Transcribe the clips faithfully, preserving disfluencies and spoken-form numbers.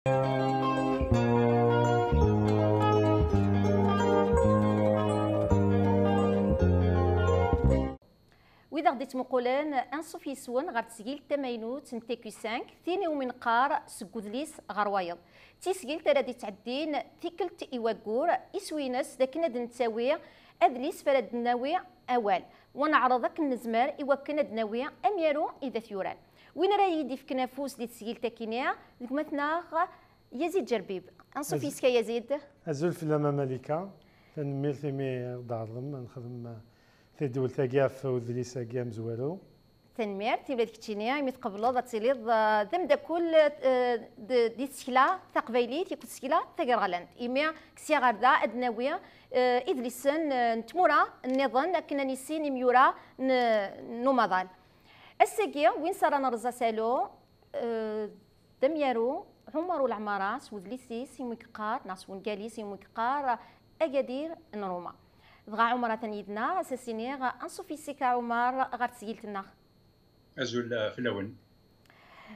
Wid aɣ-d-ittmuqulen, anṣuf yes-wen ɣer tesgilt tamaynut n T Q cinq, tin iwumi neqqar seg udlis ɣer wayeḍ. D tisgilt ara d-ittɛeddin tikkelt i waggur, iswi-ines d akken ad nettawi adlis f ara d-nawi awal, wa neɛreḍ akken nezmer i wakken ad d-nawi amyaru i d at-yuran. Win ara yi-d-ifken afus di tesgilt-akini, d gma-tneɣ Yazid Jerbib. Anṣuf yes-k a Yazid. Azul fell-am a Malika. Tanemmirt imi d-tɛerḍem ad nexdem tadwilt-agi ɣef udlis-agi amezwaru. Tanemmirt i ula d keččini imi tqebleḍ ad tiliḍ, eh, d ameddakel, eh, d-, di tsekla taqbaylit akked tsekla tagerɣlant. Imi sya ɣer da ad d-nawi, eh, idlisen, eh, n tmura nniḍen akken ad nissin imyura n, n umaḍal. Ass-agi, win s ara nerreẓ asalu, eh, d amyaru Ɛumar Uleɛmara s wedlis-is iwumi yeqqar, neɣ s wungal-is iwumi yeqqar Agadir n Ruma. Dɣa Ɛumar atan yid-neɣ, ad s-as-iniɣ anṣuf yes-k a Ɛumar ɣer tesgilt-nneɣ. Azul, eh, fell-awen.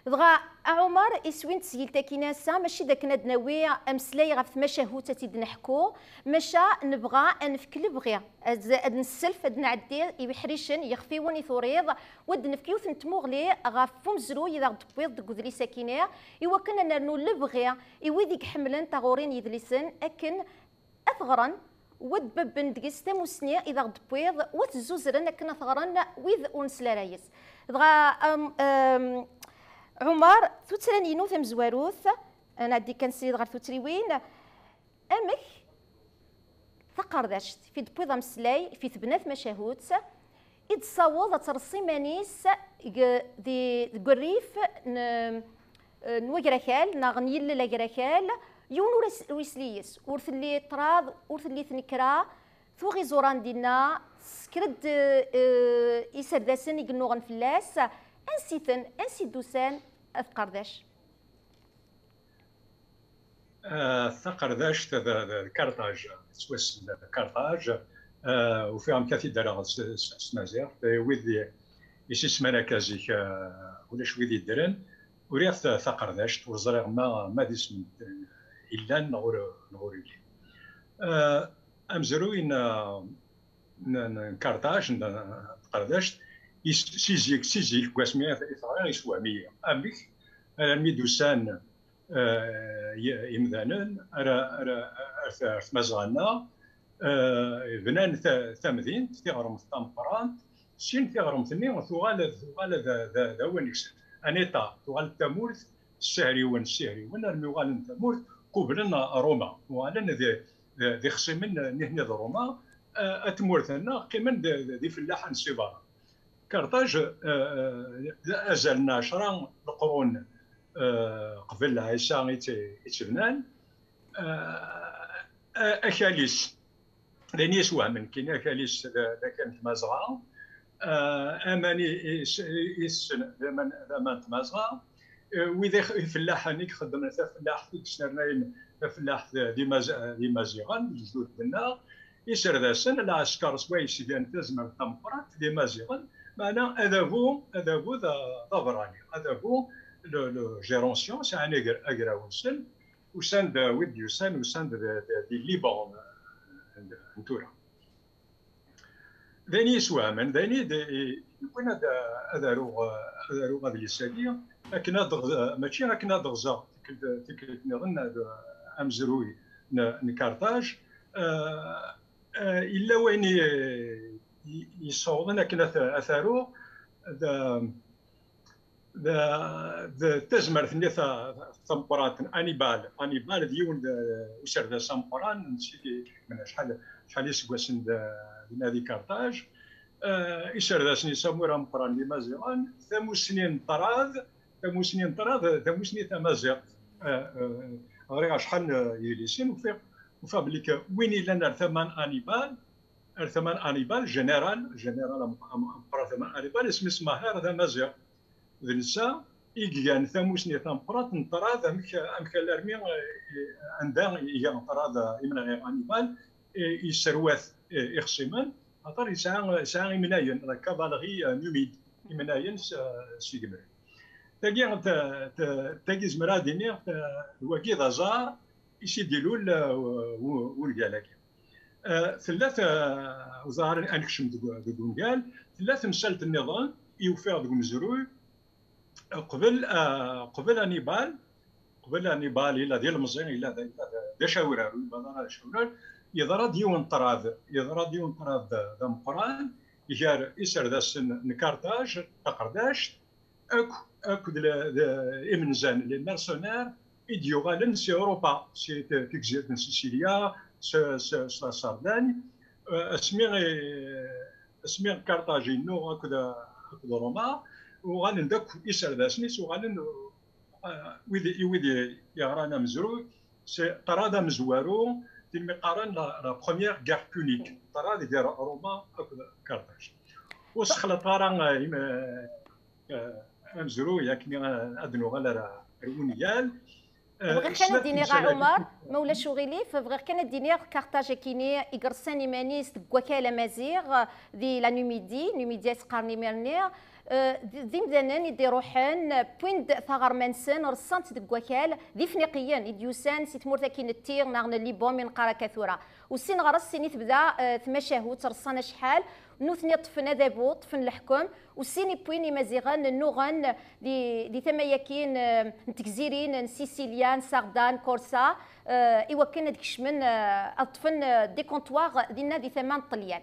Dɣa a Ɛumar, iswi n tesgilt-agi n ass-a, mačči d akken ad d-nawi ameslay ɣef tmacahut ad tt-id-neḥku, maca nebɣa ad nefk lebɣi, ad, ad nesself, ad nɛeddi i wiḥricen yexfiwen i turiḍ, u ad nefk yiwet n tmuɣli ɣef umezruy i d aɣ-d-tewwiḍ deg udlis-akini, i wakken ad nernu lebɣi i wid i iḥemmlen taɣuri n yidlisen akken ad t-ɣren, u ad d-babben deg-s tamusni i d aɣ-d-tewwiḍ, u ad t-zzuzren akken ad t-ɣren wid ur nesli ara yes. Dɣa, am, am, Ɛumar, tuttra-inu tamezwarut, ad nɛeddi kan srid ɣer tuttriwin. Amek taqerdact, fi d-tewwiḍ ameslay, fi tebna tmacahut, i d-tessaweḍ ad terṣ iman-is deg, di, deg rrif n, n wagrakal, neɣ n yillel agrakal, yiwen ur as-, ur isli yes, ur telli ṭṭrad, ur telli tnekra, tuɣ iẓuran dinna, tesker-d, eh, iserdasen i yennuɣen fell-as. Ansi-ten, ansi d-usan, a tqerdac? Ah, taqerdact d, d, d Karṭaj, tettwassen d Karṭaj. Ah, ufiɣ amek ad t-id-rreɣ s, s, s tmaziɣt. Eh, wid i, isisman akka zik, ah, ulac wid yeddren. Uriɣ ta-, taqerdact, ur ẓriɣ ma, ma d isem, eh, illan neɣ ur, neɣ ur illi. Ah, amezruy n, n, n Karṭaj, n, n tqerdact, is-, si zik, si zik, deg wasmi i t-, i t-ɣriɣ, yessewhem-iyi. Amek armi d-usan eh, y-, imdanen ara, ara, ar t-, ar tmazɣa-nneɣ, eh, bnan ta-, tamdint, tiɣremt tameqqrant, sin tiɣremt-nni tuɣal, tuɣal d, d, d awanek, un État, tuɣal d tamurt, ssihriwen, ssihriwen, armi uɣalen d tamurt, qublen Roma, uɣalen d, d, d ixṣimen nihni d Roma, eh, at tmurt-nneɣ qqimen d, d, d ifellaḥen si berra. Karṭaj, eh, eh, d azal n ɛecra leqrun, eh, qbel Ɛisa i tt-, i tt-bnan. Eh, a-, akal-is, d ayen yeswehmen kan, akal-is d, d akal n Tmazɣa. Eh, aman i, i, i, i tessen d aman, d aman n Tmazɣa. Eh, wid ix-, ifellaḥen i ixeddmen tafellaḥt, i yesnernayen tafellaḥt d Imaz-, d Imaziɣen, lejdud-nneɣ, iserdasen, lɛesker swayes gan tazmert tameqqrant d Imaziɣen, meɛna adabu, adabu d, d aberrani, adabu, le, le gérontion, sɛan ager-, agraw-nsen, usan-d, wid d-yusan, usan-d d, d, di Liban n, n tura. D ayen i yeswehmen, d ayen i d-, i-, yewwin ad, ad aruɣ, ad aruɣ adlis-agi, akken ad ɣ-, mačči akken ad ɣzeɣ tikkelt, tikkelt nniḍen, ad, amezruy n, n Karṭaj. Eh, eh, yella wayen i, i, yessawḍen akken ad t-, ad t-aruɣ, d, d, d tazmert-nni ta-, tameqqrant n Hannibal. Hannibal d yiwen d userdas ameqqran, n sidi, acḥal, acḥal iseggasen d, d nadi Karṭaj. Eh, iserdasen-is amur ameqqran d Imaziɣen, tamusni n ṭṭrad, tamusni n ṭṭrad, tamusni tamaziɣt. Eh, eh, ɣriɣ acḥal n yidlisen, ufiɣ, ufiɣ belli k-, win illan ar tama n Hannibal, ar tama n Hannibal, général, général am-, am-, ameqqran tama n Hannibal, isem-is Maher d amaziɣ. D netta i igan tamusni tameqqrant n ṭṭrad, amek, amek alarmi, eh, anda iga ṭṭrad, eh, imenɣi Hannibal, eh, yesserwat, eh, ixṣimen, axaṭer yesɛa, yesɛa imnayen, la cavalerie, eh, numide, imnayen s, eh, s igemri. D Tagi, ta- ta- tagi zemreɣ ad iniɣ, ta- d wagi d aẓar i s-id-ilul, eh, w- w- wungal-agi. Eh, tella ta- uẓar, ad nekcem deg deg wungal, tella temsalt nniḍen i ufiɣ deg umezruy, qbel, eh, qbel Hannibal, qbel Hannibal, yella d ilemẓi, yella d yella d- d acawrar, ur yebɣi ara ad icawrar. Yeḍra-d yiwen n ṭṭrad, yeḍra-d yiwen n ṭṭrad d d ameqqran gar iserdasen n Karṭaj, taqerdact, akk akked le- le- imenza, les mercenaires, i d-yuɣalen si Europa, si t- tigzirt n Sicilia, s s s la Sardaigne. Eh, asmi eh, asmi Karṭaj yennuɣ akked akked Roma, uɣalen-d akk iserdasen-is, uɣalen, eh, wid i wid yeɣran amezruy, s ṭṭrad amezwaru, tin mi qqaren la, la première guerre punique, ṭṭrad gar Roma akked Karṭaj. Ur ssexlaṭ ara, eh, im- eh, amezruy akken ad nuɣal ar ar wungal. Eh, bɣiɣ kan ad d-iniɣ a Ɛumar, ma ulac uɣilif, bɣiɣ kan ad d-iniɣ Karṭaj akini i yerṣan iman-is deg wakal amaziɣ, di la Numidie, Numidie i s-qqaren imir-nni, eh, d d imdanen i d-iruḥen, wwin-d taɣerma-nsen, reṣṣan-tt deg wakal, d Ifniqiyen i d-yusan si tmurt akkin n Tir neɣ n Liban mi neqqar akka tura. U sin ɣer-s, sin i tebda, eh, tmacahut, reṣṣan acḥal, nutni ṭṭfen adabu, ṭṭfen leḥkem, u sin i wwin Imaziɣen, nnuɣen di, di tama-yakin, eh, n tegzirin n Sicilia, n Sardan, Corsa, eh, i wakken ad kecmen, eh, ad ṭṭfen, eh, des comptoirs dinna di tama n Ṭṭelyan.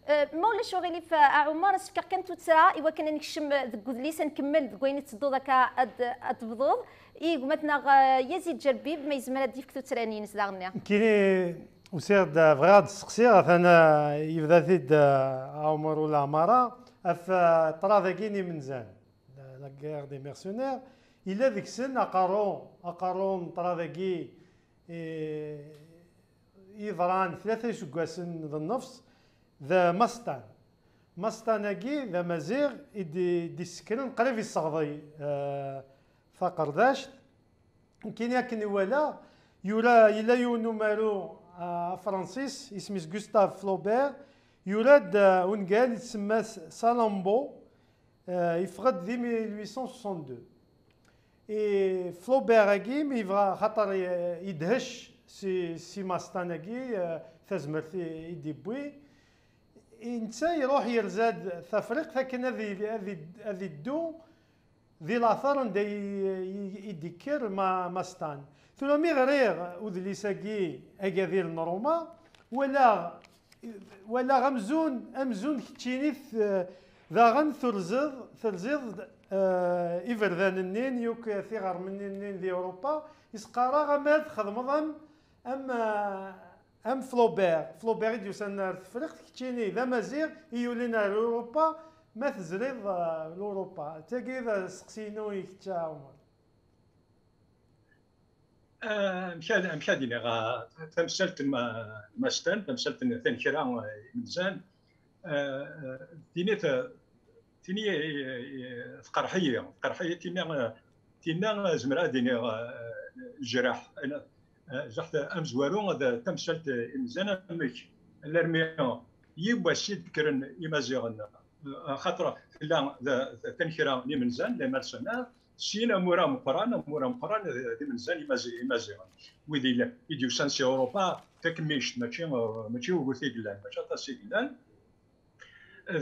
Eh, ma ulac uɣilif, eh, a Ɛumar, ad s-fkeɣ kan tuttra i wakken ad nekcem deg udlis, ad nkemmel deg wayen i tettedduḍ akka ad, ad tebduḍ. I gma-tneɣ, eh, Yazid Jerbib, ma yezmer ad d-yefk tuttra-nni-ines daɣen-nni. Nekkini usiɣ-d, eh, bɣiɣ ad d-steqsiɣ, atan, eh, yebda-t-id, eh, Ɛumar Ulaɛmara, ɣef, eh, ṭṭrad-agi n imenzan, la, la guerre des mercenaires, yella deg-sen aqerru, aqerru n ṭṭrad-agi, eh, yeḍran tlata iseggasen d nnefs, d Mastan. Mastan-agi d amaziɣ i d- i d-issekren, qrib isseɣḍi, eh, taqerdact. Nekkini akken i walaɣ, yura, yella yiwen n umaru, eh, afransis, isem-is Gustave Flaubert, yura-d, eh, ungal i tsemma s- Salammbô, eh, yeffeɣ-d di mille huit cent soixante-deux. I Flaubert-agi, mi yebɣa, xaṭer i- idhec si, si Mastan-agi, eh, tazmert i, i d-iwwi, i netta iruḥ yerza-d Tafriqt akken ad i- ad i- ad iddu di later anda i, i, i d-ikker Ma- Mastan. Tura mi ɣriɣ udlis-agi, Agadir n Ruma, walaɣ walaɣ amzun, amzun keččini t- daɣen turziḍ, terziḍ-d, eh, iberdan-nni, yakk tiɣermin-nni di Europa, i s-qqareɣ ama txedmeḍ am, am, eh, am Flaubert. Flaubert i d-yusan ar Tefriqt, keččini d Amaziɣ i yulin ar Europa, ma tezriḍ, eh, Europa. Tagi d asteqsi-inu i kečč, a Ɛumar. Ah, amek ad, amek ad iniɣ, ah, tamsalt n Ma- Mastan, tamsalt n Tanekra, ah, imenzan, ah, ah, tini t- tini, eh, eh, tqerḥ-iyi, tqerḥ-iyi tinna, ah, tinna, ah, zemreɣ ad iniɣ, ah, jraḥ, ah, ah, jraḥ ta- amezwaru, d tamsalt imenzan amek, alarmi yiwwas i d-kkren Imaziɣen, ah, xaṭer tella d- d- Tanekra n imenza, les mercenaires, syin amur ameqqran, amur ameqqran d d imenza n Imazi- Imaziɣen. Wid i la- i d-yusan si Europa, takemmict, mačči, eh, mačči ugut i yellan, mačči aṭas i yellan.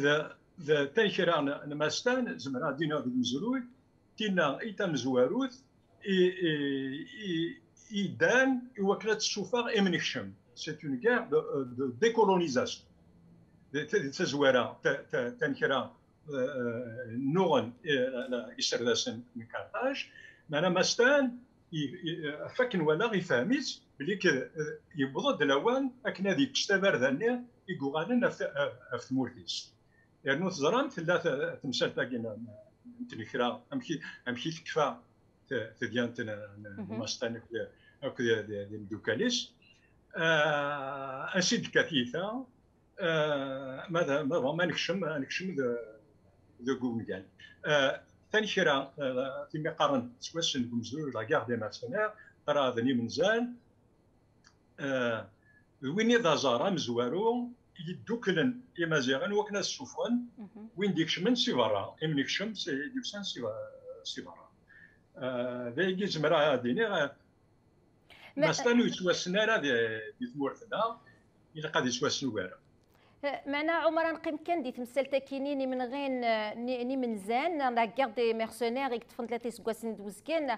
D d Tanekra n n Mastan, zemreɣ ad d-iniɣ deg umezruy, tinna i tamezwarut i i i i yeddan i wakken ad tessufeɣ imnekcem. C'est une guerre de de décolonisation. D d tazwara ta- ta- Tanekra, eh, nnuɣen, eh, iserdasen n Karṭaj, meɛna Mastan, i- i- ɣef wakken walaɣ, ifhem-itt belli k- eh, yewweḍ-d lawan akken ad yekkes tabarda-nni i yuɣalen ɣef ta- ɣef tmurt-is. Yernu teẓram, tella t- temsalt-agi n n Tnekra, amek i amek i tekfa t- tedyant n n- n Mhm. Mastan akked akked d- d- d imeddukal-is. Ah, ansi d-tekka tyita? Ah, ma d- ma bɣa ma nekcem, ad nekcem d- deg ungal. Ah, Tanekra, ah, timi qqaren s wassen deg umezruy, la guerre des mercenaires, ṭṭrad n imenzan, ah, d win i d aẓar amezwaru i yedduklen Imaziɣen wakken ad ssufɣen Mhm. win d-ikecmen si berra, imnekcem si- i d-yusan si be- si berra. Eh, d ayagi zemreɣ ad iniɣ, eh, Mastan ur yettwassen ara di, di tmurt-nneɣ, ilaq ad yettwassen ugar. Eh, meɛna, Ɛumer, ad neqqim kan di temsalt-akini n imenɣin, eh, n, n imenzan, la guerre des mercenaires i yeṭṭfen tlata iseggasen d uzgen.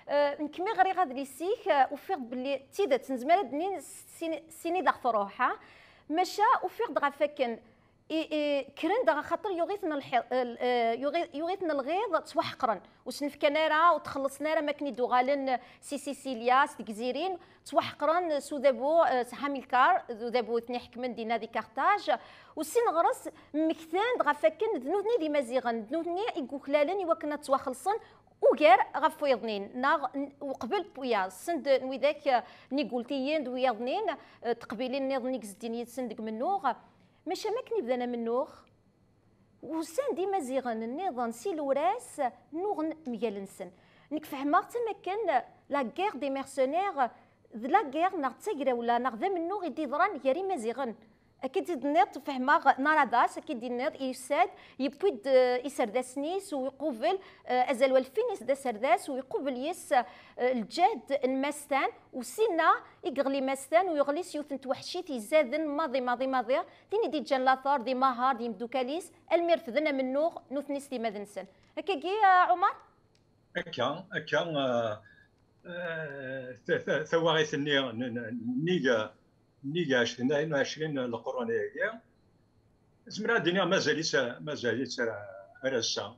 Eh, nekk mi ɣriɣ adlis-ik, eh, ufiɣ-d belli d tidet, nezmer ad d-nini s sin, sin i d aɣ-truḥ, ha? Maca ufiɣ-d ɣef akken i, i, kkren-d axaṭer yuɣ-iten lḥi-, l-, eh, yuɣi-, yuɣ-iten lɣiḍ, ttwaḥeqren. Ur sen-fkan ara, ur txellṣen ara mi akken i d-uɣalen si Sicilia, s tegzirin, ttwaḥeqren s udabu, eh, s Hamilcar, d udabu i ten-iḥekmen dinna di Carthage. U sin ɣer-s mmektan-d ɣef wakken d nutni d Imaziɣen, d nutni i yuklalen i wakken ad ttwaxellṣen ugar ɣef wiyaḍnin, neɣ n-, uqbel wiyaḍ, send n widak, eh, n Igultiyen d wiyaḍnin, eh, teqbilin nniḍen i izeddin yid-sen deg mennuɣ. Maca mi akken i bdan amennuɣ, usan-d Imaziɣen nniḍen si Lewras, nnuɣen mgal-nsen. Nekk fehmeɣ-tt am akken la guerre des mercenaires d la guerre neɣ d tagrawla neɣ d amennuɣ i d-yeḍran gar Imaziɣen. Akka i d-tenniḍ, fehmeɣ, Naradas, akka i d-yenniḍ, yusa-d, yewwi-d, eh, iserdasen-is u iqubel, eh, azal walfin-is d aserdas u iqubel yes, eh, lǧehd n Mastan, u sinna i yeɣli Mastan u yeɣli s yiwet n twaḥcit izaden maḍi, maḍi, maḍi, tin i d-iǧǧan later di Mahar d yimdukal-is, almi refden amennuɣ nutni s timmad-nsen. Akkagi, a Ɛumar? Akka, akka, eh, eh, ta-, ta-, tawaɣit-nni n, n, nnig, nnig ɛecrin, ɛecrin n leqrun-agi, zemreɣ ad iniɣ mazal-itt, mazal-itt ar, ar ass-a.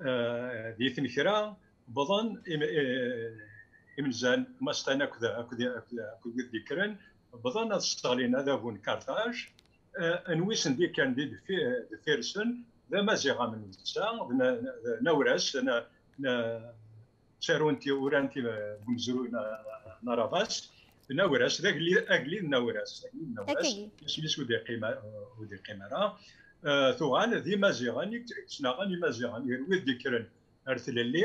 Eh, di tnekra, wwḍen im-, eh, imenza n Mastan akked, akked, akked, akked wid d-yekkren, wwḍen ad sseɣlin adabu n Karṭaj, eh, n wisen d-yekkren di deffir, deffir-sen, d Amaziɣ am netta, d na-, d Nawras, d na-, na-, ttarun tiwuran ti-, deg umezruy n, n Arabas, d Nawras, d agellid, agellid n Nawras, agellid n Nawras, Akagi. Isem-is ur d-yeqqim a-, ur d-yeqqim ara. Eh, tuɣal d Imaziɣen, i yettnaɣen Imaziɣen, gar wid d-yekkren ar tlelli,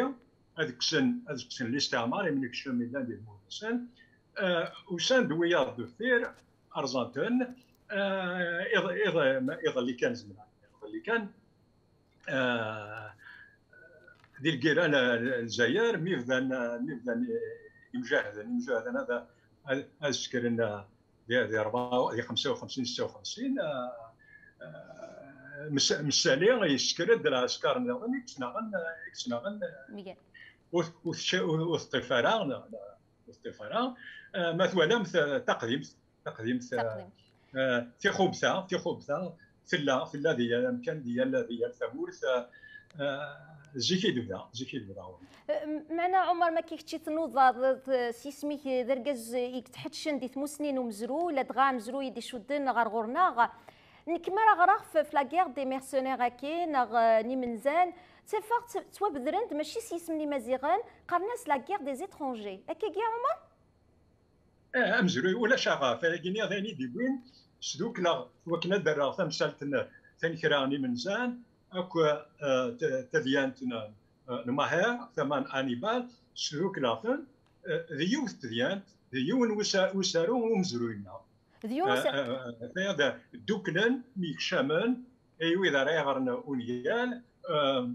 ad kksen, ad kksen listeɛmar, imnekcen yellan di tmurt-nsen. Eh, usan-d wiyaḍ deffir, rẓan-ten, eh, iḍ-, iḍ-, iḍelli kan zemreɣ, iḍelli kan, eh, di lgirra n, n Lezzayer, mi bdan, mi bdan imjahden, imjahden ad, ad, ad sekren, eh, di, di rebɛa, di xemsa u xemsin, setta u xemsin, eh, eh, Mes-, Messali yessker-d lɛesker nniḍen i yettnaɣen, i yettnaɣen, eh, Miguel. Ur, ur tca-, ur, ur teṭṭif ara, ur teṭṭif ara. Eh, ma twalam ta-, taqdimt, taqdimt, eh, Taqdimt. eh, tixubta, tixubta tella, tella di yal amkan, di yal, di yal tamurt, eh, eh, zik i d-tebda, zik i d-tebda. Eh, m-, meɛna, Ɛumer, ma kečč i tnudaḍ, eh, s yisem-ik, eh, d argaz, eh, i yetḥeccen di tmusni n umezruy, ladɣa amezruy i d-icudden ɣer ɣur-neɣ. Nekk mi ara ɣreɣ f-, f la guerre des mercenaires-agi, neɣ, eh, n imenzan, ttafeɣ tt-, ttwabedren-d mačči s yisem n Imaziɣen, qqaren-as la guerre des étrangers. Akkagi, a Ɛumer? Eh, amezruy, ulac aɣaf, ayagi-nni d ayen i d-iwwin, sdukleɣ, wakken ad d-rreɣ tamsalt n tanekra n imenzan, akk, eh, t-, tadyant n, eh, n Maher, tama n Hannibal, sdukleɣ-ten, eh, d yiwet tedyant, d yiwen usa-, usaru umezruy-nneɣ. D yiwen Eh, usa- eh, eh, d, dduklen, myekcamen, ay wid ara yeɣren ungal, eh,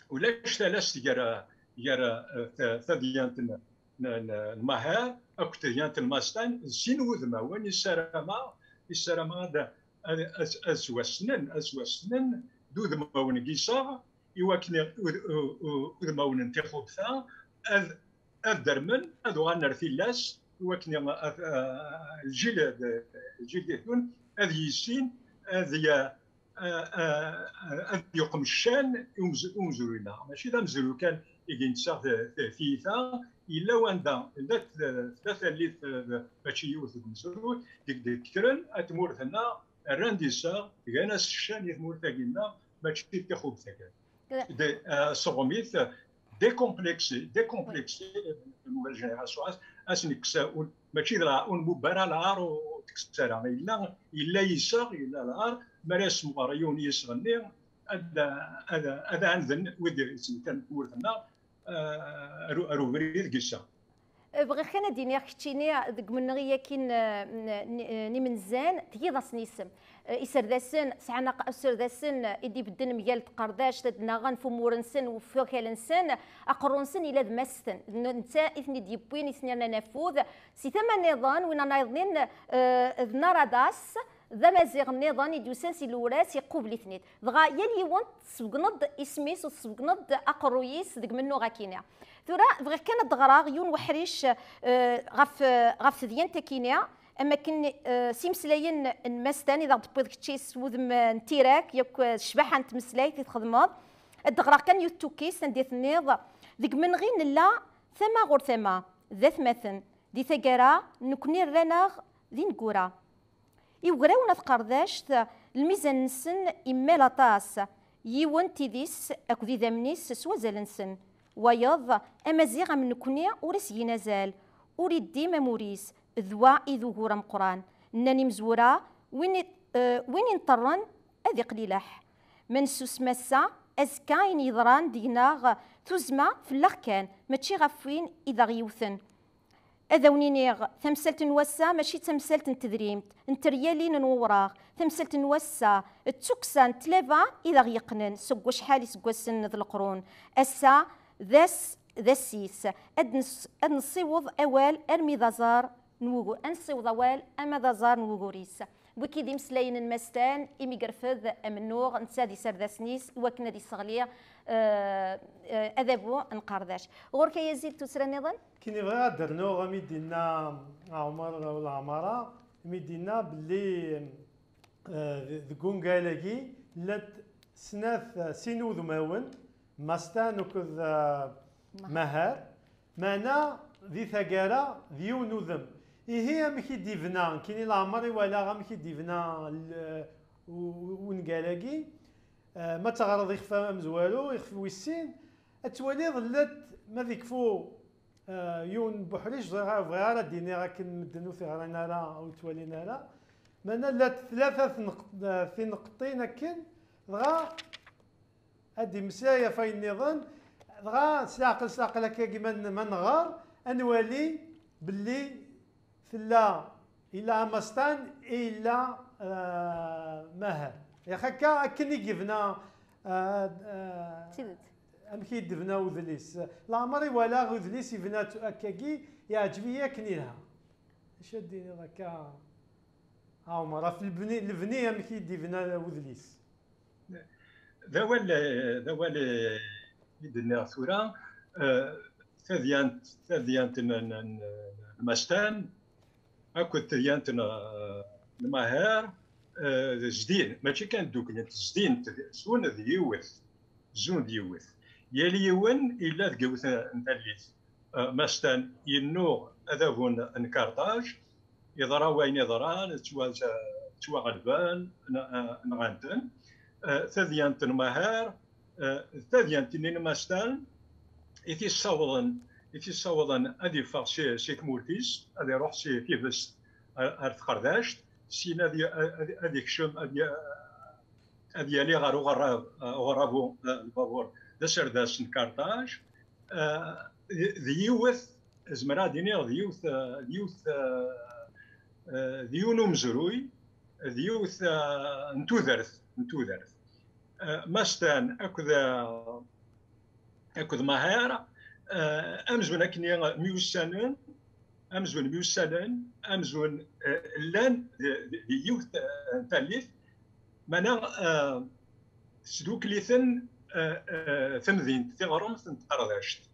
ulac talast gar, gar, eh, ta-, tadyant n, n, n, n Maher akked tadyant n Mastan, d sin wudmawen i ssarameɣ, i ssarameɣ ad, ad, ad, ad ttwassnen, ad ttwassnen d udmawen n yiseɣ, i wakken i-, ud-, u-, u-, udmawen n tixubta ad, ad dermen, ad uɣalen ar tillas, i wakken i-, ad, a-, lǧil, d-, lǧil ditun ad yissin, ad y-, a-, a-, ad yuqem ccan i umez-, umezruy-nneɣ. Mačči d amezruy kan i d-yettaɣ t-, t-, tiyita, yella wanda, tella t-, tella tallit, eh, mačči yiwet deg umezruy, deg d-kkren at tmurt-nneɣ, rran-d iseɣ, gan-as ccan i tmurt-agi-nneɣ, mačči d tixubta kan. De, eh, seɣmit, décomplexé, décomplexé, nouvelle génération, as, as nekkes, ur, mačči d lɛar, ur nbubba ara lɛar, ur, ur tekkes ara. Yella, yella yiseɣ, yella lɛar, mi ara yessemɣer yiwen yiseɣ-nni, ad, ad, ad ɛanden wid yettmettan deg tmurt-nneɣ, eh, ar, ar ubrid deg yiseɣ. Bɣiɣ kan ad d-iniɣ keččini deg umenɣi-agi n, n, n, n imenza-n, tgiḍ-asen isem. Eh, iserdasen sɛan aq-, iserdasen i d-ibedden mgal tqerdact, ad nnaɣen f umur-nsen, f wakal-nsen, aqerru-nsen yella d Masten. N-, netta i ten-id-yewwin, i ten-yernan afud. Si tama nniḍen, win nniḍen, eh, d Naradas, d amaziɣ nniḍen i d-yusan si Lewras, iqubel-iten-id. Dɣa yal yiwen tessebgneḍ-d isem-is u tessebgneḍ-d aqerruy-is deg mennuɣ akkin-a. Tura bɣiɣ kan ad d-ɣreɣ yiwen weḥric, eh, ɣef, eh, ɣef tedyant akkin-a, am akken, eh, s imeslayen n Mastan i d aɣ-d-tewwiḍ kečči s wudem, eh, n tira-k, yakk, eh, ccbaḥa n tmeslayt i txedmeḍ. Ad d-ɣreɣ kan yiwet tukkist anda i tenniḍ: "Deg menɣi nella tama ɣur tama, d atmaten, di taggara nekni rran-aɣ d ineggura." Iwegrawen at Qerdact, lmizan-nsen immal aṭas, yiwen tidis akked idammen-is s wazal-nsen. Wayeḍ, amaziɣ am nekni ur as-gin azal, ur iddim amur-is, d wa i d ugur ameqqran. Nnan imezwura, win i, eh, win inṭerren ad iqlileḥ. Ma nessusem ass-a, azekka ayen yeḍran deg-neɣ tuzzma fell-aɣ kan, mačči ɣef win i d aɣ-yewten. Ad awen-iniɣ, tamsalt n wass-a mačči d tamsalt n tedrimt, n teryalin n wewraɣ. Tamsalt n wass-a d tukksa n tlaba i d aɣ-yeqqnen seg wacḥal iseggasen d leqrun. Ass-a d ass, d ass-is. Ad nes-, ad nessiweḍ awal armi d aẓar n wugur, ad nessiweḍ awal ama d aẓar n wugur-is. Wiki d imeslayen n Mastan, imi yerfed amennuɣ, netta d iserdasen-is, i wakken ad isseɣli, eh, eh, adabu n Qerdac. Ɣur-k a Yazid tuttra nniḍen? Kini bɣiɣ ad d-rnuɣ, mi d-inna Ɛumar Leɛmara, mi d-inna belli, eh, deg ungal-agi llant snat, sin wudmawen, Mastan akked, eh, Mahar. Mahar. Meɛna di taggara d yiwen udem. Ihi amek i d-ibna, kini leɛmer i walaɣ amek i d-ibna l-, u-, u-, ungal-agi. Eh, ma teɣreḍ ixef amezwaru, ixef wis sin, ad twaliḍ llant, ma d ikfu, eh, yiwen n buḥric, ẓriɣ, bɣiɣ ara d-iniɣ akken medden ur t-ɣrin ara, ur t-walin ara. Meɛna llant tlata tneq-, eh, tineqṭin akken, dɣa ad d-imeslay ɣef wayen nniḍen, dɣa s leɛqel, s leɛqel akkagi ma n-, ma nɣer, ad nwali belli tella, illa Amastan, illa, eh, Mahar. Yax akka, akken i yebna, eh, eh, amek i d-ibna udlis. Leɛmer i walaɣ udlis ibna-t akkagi, yeɛǧeb-iyi akken ilha. Acu ad d-iniḍ akka, a Ɛumer, ɣef lebni, lebni amek i d-ibna udlis? D awal, d awal, eh, i d-nniɣ tura, eh, tadyant, tadyant n, n, n, n Mastan akked tadyant n, n Maher, eh, zdin, mačči kan dduklent, zdint, zun d yiwet, zun d yiwet. Yal yiwen illa deg yiwet n tallit. Eh, Mastan yennuɣ adabu n, n Karṭaj, yeḍra wayen yeḍran, ttwa-, ttwaɣelben, n-, eh, nɣan-ten. Eh, tadyant n Maher, eh, d tadyant-nni n Mastan i t-issawḍen, i t-issawḍen ad iffeɣ si, si tmurt-is, ad iruḥ si Tivest ar, ar Tqerdact, syin ad y-, ad, ad ikcem, ad y-, ad yali ɣer uɣerrab, eh, uɣerrabu, eh, lbabuṛ, d aserdas n Karṭaj. Eh, d, d yiwet, zemreɣ ad iniɣ d yiwet, eh, d yiwet, eh, eh, d yiwen umezruy, d yiwet, eh, n tudert, n tudert. Eh, Mastan akked, eh, akked Maher, eh, amzun akken myussanen, amzun myussanen, amzun, eh, llan di, di, di yiwet, eh, n tallit, meɛna, eh, tesdukkel-iten, eh, eh, temdint, tiɣremt n Tqerdact.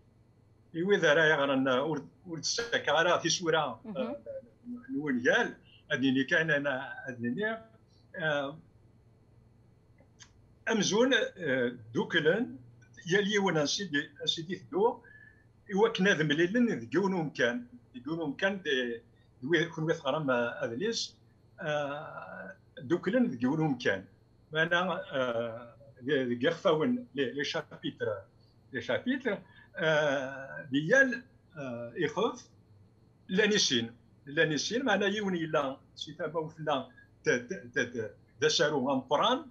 I wid ara yeɣren, eh, ur, ur d-ssakaɣ ara tisura, eh, n wungal, ad nini kan, ad nini, eh, amzun, eh, dduklen, yal yiwen ansi d-, ansi d-iteddu, i wakken ad mlilen deg yiwen umkan, deg yiwen umkan d, d wid, kunwi teɣram, eh, adlis, eh, dduklen deg yiwen umkan. Meɛna, eh, deg, deg ixfawen, les, les chapitres, les chapitres, eh, di yal, eh, ixef, llan i sin, llan i sin, meɛna yiwen yella si tama-w tella d, d, d, d, d asaru ameqqran,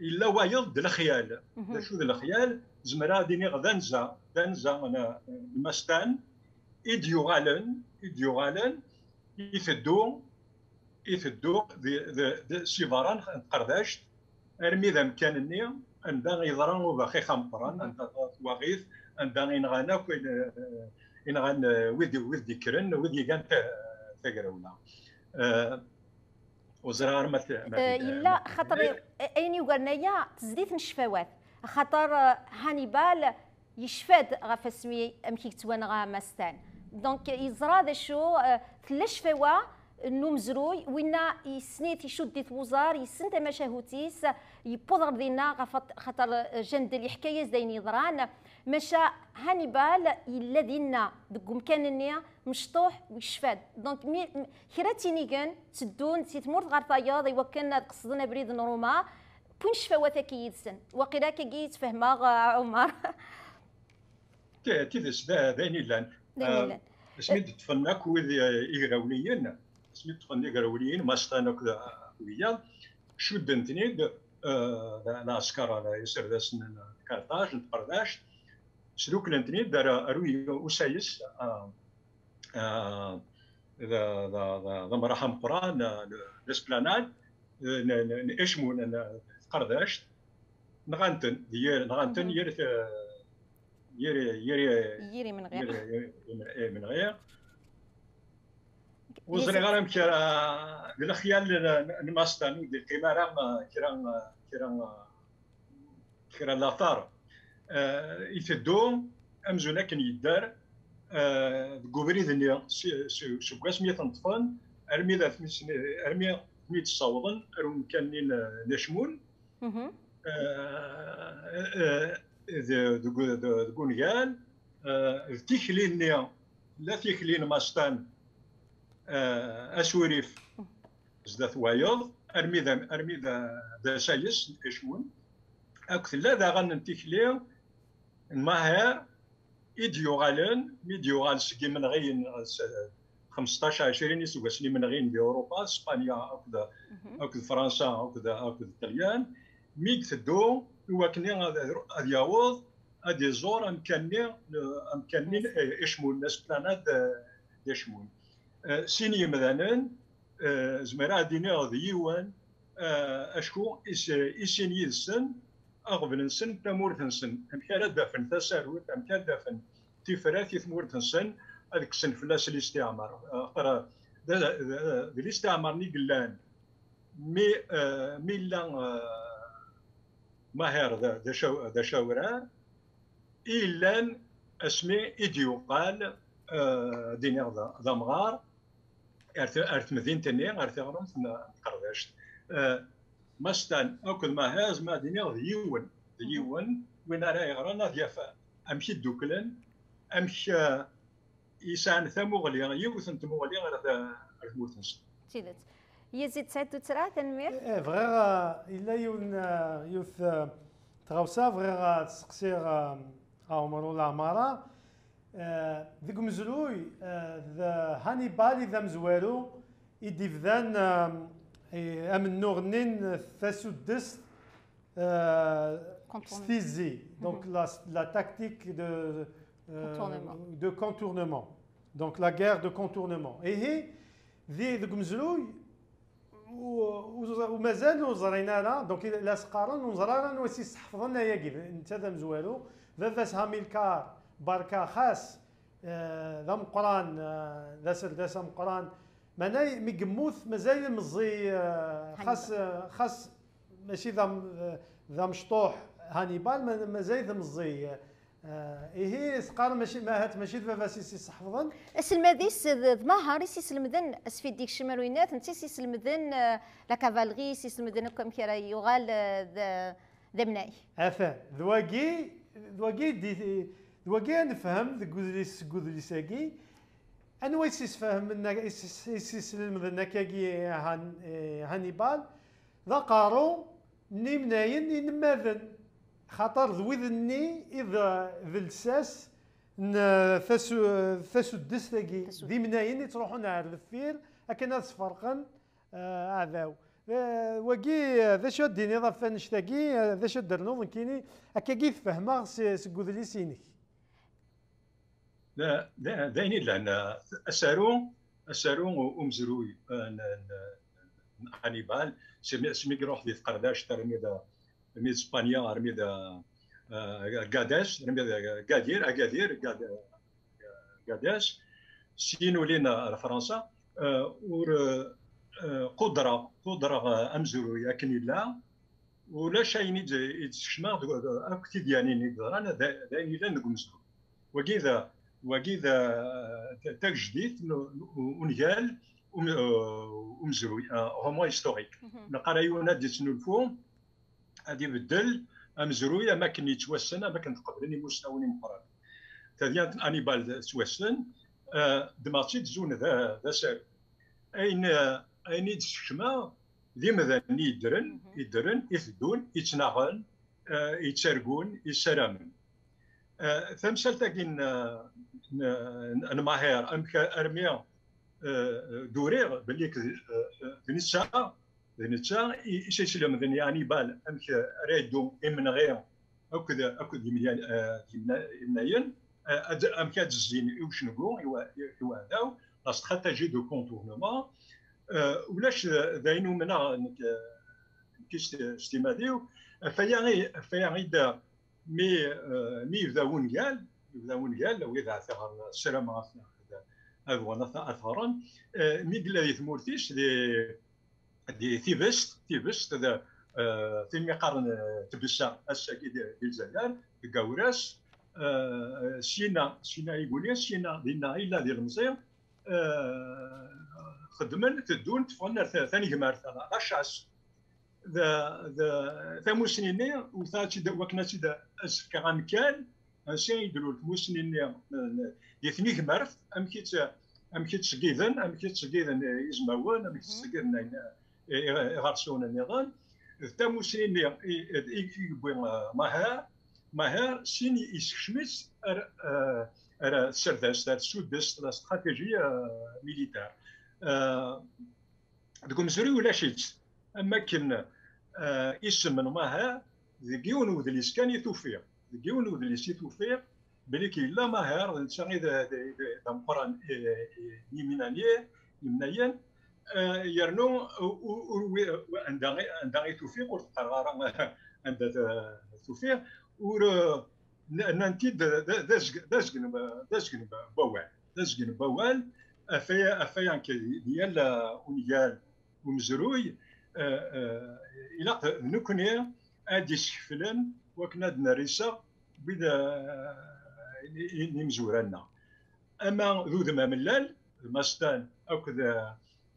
yella wayeḍ d lexyal. D acu d lexyal? Zemreɣ ad iniɣ d anza, d anza n, n Mastan, i d-yuɣalen, i d-yuɣalen, iteddu, iteddu di, di, di, si berra n tqerdact, armi d amkan-nni anda yeḍra ubaxix ameqqran, anda twaɣit, anda i nɣan akk, i nɣan, eh, wid, wid d-ikkren, wid igan ta-, tagrawla. Eh, ur ẓriɣ ara ma t-, ma Eh, t-, yella, ma t-, xaṭer ayen yugaren aya, tezdit n ccfawat. Axaṭer, eh, Hannibal yecfa-d ɣef asmi amek i yettwanɣa Mass Tan. Donc, yeẓra d acu, eh, tella ccfawa n umezruy, winna yessen-it, icudd-it wuẓar, yessen tamacahut-is, yewweḍ ɣer dinna ɣef at-, xaṭer, eh, Jandel yeḥka-yas-d ayen yeḍran. Maca Hannibal yella dinna, deg umkan-nni, mecṭuḥ u yecfa-d. Donc, mi, m-, kra ttinigen tteddun si tmurt ɣer tayeḍ i wakken ad qesden abrid n Ruma, wwin ccfawat-agi yid-sen. Waqila akkagi i ttfehmeɣ, eh, Ɛumar. Ti-, tidet, d, d ayen illan. D ayen illan. Ah, asmi d-ṭṭfen akk wid, eh, igrawliyen, asmi d-ṭṭfen igrawliyen, Mastan akked, akked wiyaḍ, cudden-ten-id, eh, la-, lɛesker, la-, iserdasen n Karṭaj, n tqerdact, sduklen-ten-id ar, ar uy-, usayes, ah, ah, d, d, d, d amraḥ ameqqran, ah, l-, l'esplanade, eh, n, n, n Icmun, n, n tqerdact, nɣan-ten, d yir, nɣan-ten Mhm. yir, eh, yir, yir, Yir imenɣi. Yir, yir, yir imenɣi. Ur ẓriɣ ara amek ara, d lexyal n, n Mastan, ur d-yeqqim ara, eh, kra, eh, kra, eh, kra n later. Eh, iteddu amzun akken yedder, eh, deg ubrid-nni, si, si, seg wasmi i ten-ṭṭfen, armi d atmi sen-, armi i ten-id-ssawḍen ar umkan-nni n, n Acmun. Mhm. Eh, eh, de-, deg, de-, deg ungal, eh, d tikli-nni, la tikli n Mastan, eh, asurif, zdat wayeḍ, armi d, armi d, d asayes n Icmun, akked tella daɣen n tikli n Maher, i d-yuɣalen, mi d-yuɣal seg imenɣiyen, s-, xemseṭṭac ɛecrin iseggasen imenɣiyen di Europa, Spanya akked, Mhm. akked Fransa akked, akked Ṭṭelyan, mi iteddu i wakken ad, ad yaweḍ ad iẓur amkan-nni, amkan-nni n, eh, Icmun, l'esplanade, eh, d'Icmun. Eh, sin yemdanen, eh, zemreɣ ad iniɣ d yiwen, eh, acku i s-, i sin yid-sen, aɣbel-nsen, tamurt-nsen, amek ara d-afen tasarut, amek ara d-afen tifrat i tmurt-nsen, ad kksen fell-as listiɛmar. Axaṭer d, d, d listiɛmar-nni i yellan mi, eh, mi yella, eh, Maher d, d acaw-, d acawrar, i yellan asmi i d-yuɣal, eh, ad d-iniɣ d, d amɣar, ar t-, ar temdint-nni, ar tiɣremt n, n tqerdact. Eh, Mastan akked Maher, ma ad iniɣ d yiwen, d yiwen, win ara yeɣren ad yaf amek i dduklen, amek, eh, i sɛan tamuɣli, yiwet n tmuɣli ar t-, ar tmurt-nsen. D tidet. Yazid Saɛid Tuttra, tanemmirt. Eh, bɣiɣ, eh, yella yiwen, eh, yiwet, eh, tɣawsa, bɣiɣ, eh, ad seqsiɣ, eh, Ɛumar Ulaɛmara. Eh, deg umezruy, eh, d Hannibal i d amezwaru i d-ibdan, eh, i amennuɣ-nni n tasuddest, eh, s Contournement. Tizi. Donc, Mhm. la, la tactique de, eh, Contournement. De contournement. Donc, la guerre de contournement. Ihi, di, deg umezruy, u-, u-, u-, mazal ur ẓrin ara, donc la s-qqaren ur neẓri ara anwa i s-yesseḥfḍen ayagi, netta d amezwaru, baba-s Hamilcar, berka xas, eh, d ameqqran, eh, d aserdas ameqqran, meɛna mi yemmut mazal meẓẓi, eh, xas, Hannibal. Eh, xas mačči d am-, eh, d amecṭuḥ Hannibal, ma-, mazal-it meẓẓi. Eh, ihi, teqqar mačči, ma ahat mačči d baba-s i s-iseḥfḍen? Aselmad-is d, d Maher i s-iselmden, asfiddi kcem ar uyennat, netta i s-iselmden, eh, la cavalerie, i s-iselmden akk amek ara yuɣal, eh, d, d amnay. Atan, d wagi, d wagi di, d wagi ad nefhem deg udlis, seg udlis-agi, anwa i s-isfehmen, i s-, i s-iselmden akkagi Han-, eh, Hannibal, d aqerru n yimnayen inelmaden, xaṭer d wid-nni i d, d lsas n, eh, tasu-, tasuddest-agi, Tasuddest. D imnayen i ttruḥun ar deffir akken ad sferqen, eh, aɛdaw. Eh, wagi, eh, d acu ad d-tiniḍ ɣef wannect-agi, eh, d acu ad d-ternuḍ nekkini, akkagi i t-fehmeɣ se-, seg udlis-inek. D ayen yellan, asaru, asaru umezruy n Hannibal, smi iruḥ di tqerdact armi d, armi d Spanya, armi d Gadez, armi d Gadir, Agadir, Gadez, syin ulin ar Fransa. Ur qudreɣ, qudreɣ amezruy akken yella, ulac ayen i d-skecmeɣ akk tidyanin i yeḍran d ayen yellan deg umezruy. Wagi d, wagi d tagejdit n ungal umezruy, roman historique. Neqqar ayen ad d-yettnulfu, ad ibeddel amezruy am akken yettwassen, am akken t-qeblen imusnawen imeqqranen. Tadyant n Hannibal tettwassen, ddmeɣ-tt-id zun d asaru. Ayen, ayen i d-skecmeɣ d imdanen i yeddren, yeddren, iteddun, yettnaɣen, yettargun, yessaramen. Tamsalt-agi n, n, n Maher, amek armi d-uriɣ belli d netta, d netta i s-islemden i Hannibal amek ara yeddu imenɣi akked, akked yimnayen, amek ad d-zzin i ucengu, i uɛdaw, la stratégie de contournement. Ulac d ayen umneɣ nekk s timad-iw, ɣef waya i d mi, mi yebda wungal, yebda wungal, wid ssarameɣ ad t-ɣren, mi yella di tmurt-is, di, di tibest, tibest d tin mi qqaren tbessa ass-agi di Lezzayer, deg Awras, syina, syina i yuli, syina dinna yella d ilemẓi, xeddmen, teddun, teffɣen ar tanegmart, la chasse. D, d tamusni-nni, wteɣ-tt-id wakken ad tt-id-, ad s-fkeɣ amkan, ansi i d-lul tmusni-nni, di tnigmert, amek i tt-, amek i ttṣeggiden, amek i ttṣeggiden izmawen, amek i ttṣeggiden ayen, iɣersiwen nniḍen. D tamusni-nni i, i, i yewwi Maher, Maher, sin yessekcem-itt ar, ar tserdast, ar tsudest, la stratégie militaire. Deg umezruy ulac-itt. Am wakken isem n Maher deg yiwen n udlis kan i t-ufiɣ. Deg yiwen n udlis i t-ufiɣ belli yella Maher, d netta i d, d, d, d ameqqran n yimnayen, yernu ur, ur, anda, anda i t-ufiɣ ur d-qqareɣ ara anda t-ufiɣ, ur, nnan-t-id d, d, d azgen, d azgen n wawal. D azgen n wawal, ɣef waya, ɣef waya nekk di yal ungal umezruy, ilaq d nekkni ad d-iskeflen wakken ad nerr iseɣ wid, imezwura-nneɣ. Ama d udem amellal, d Mastan akked,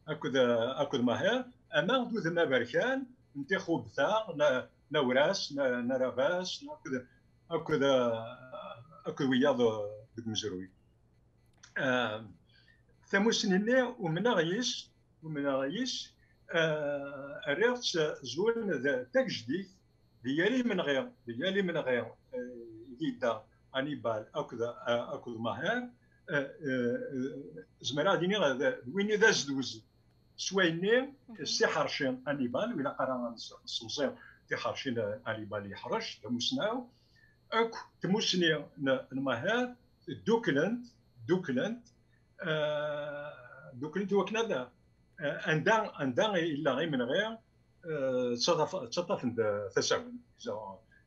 akked, akked Maher, ama d udem aberkan n Tixubta, n, n Awras, n, n Arabas, akked, akked, akked wiyaḍ deg umezruy. Tamusni-nni umneɣ yis, umneɣ yis, rriɣ-tt zun d tagejdit di yal imenɣi, di yal imenɣi i d-yedda Hannibal akked, akked Maher. Zemreɣ ad iniɣ d, d win i d azduz s wayenni, s tiḥerci Hannibal, ur ilaq ara ad nessemẓi tiḥerci n Hannibal yeḥrec, d amusnaw. Akk tmusni n, n Maher dduklent, dduklent, dduklent i wakken ad, anda, anda yella imenɣi, ttaṭṭaf-, ttaṭṭafen-d tasawent.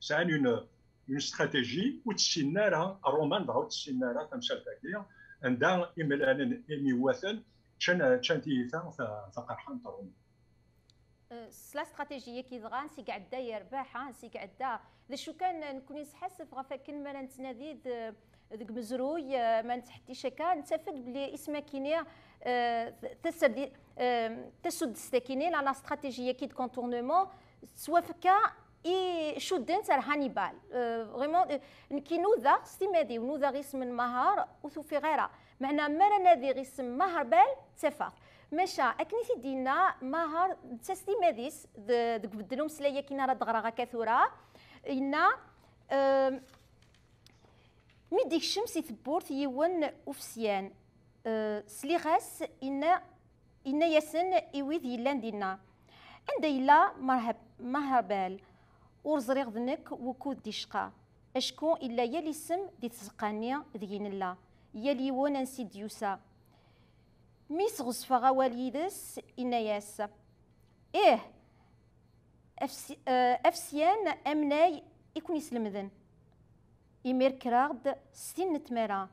Sɛan une, une stratégie ur tt-ssinen ara, ṛṛuman dɣa ur tt-ssinen ara tamsalt-agi, anda imellalen imi wwaten ččan, ččan tiyita ta-, taqerḥant n Ṛṛuma. S la stratégie-agi dɣa, ansi iɛedda yerbeḥ, ansi iɛedda. D acu kan, nekkni nesḥassef ɣef wakken mi ara nettnadi d-, deg umezruy, ma nettḥettic akka, nettaf-d belli isem-agi-nni, taserdi-, tasudest-agi-nni, la, la stratégie-agi de contournement, tettwafka i cudden-tt ar Hannibal. Vraiment, nekki nudaɣ s timmad-iw, nudaɣ isem n Maher, ur t-ufiɣ ara. Meɛna mi ara nadiɣ isem Maherbal, ttafeɣ-t. Maca, akken i t-id-yenna Maher, netta s timmad-is, d-, deg ubeddel umeslay-agi ara d-ɣreɣ akka tura, yenna, mi d-ikcem si tewwurt yiwen ufesyan, sliɣ-as, inna, inna-yasen i wid yellan dinna: "Anda yella Merhab-, Maherbal? Ur ẓriɣ d nekk wukud d-icqa, acku illa yal isem di tzeqqa-nni deg i nella. yal yiwen ansi d-yusa. Mi sɣezfeɣ awal yid-s, inna-yas: "Ih, afsi-, eh, afsyan amnay i ken-islemden." Imir kkreɣ-d s tin n tmara,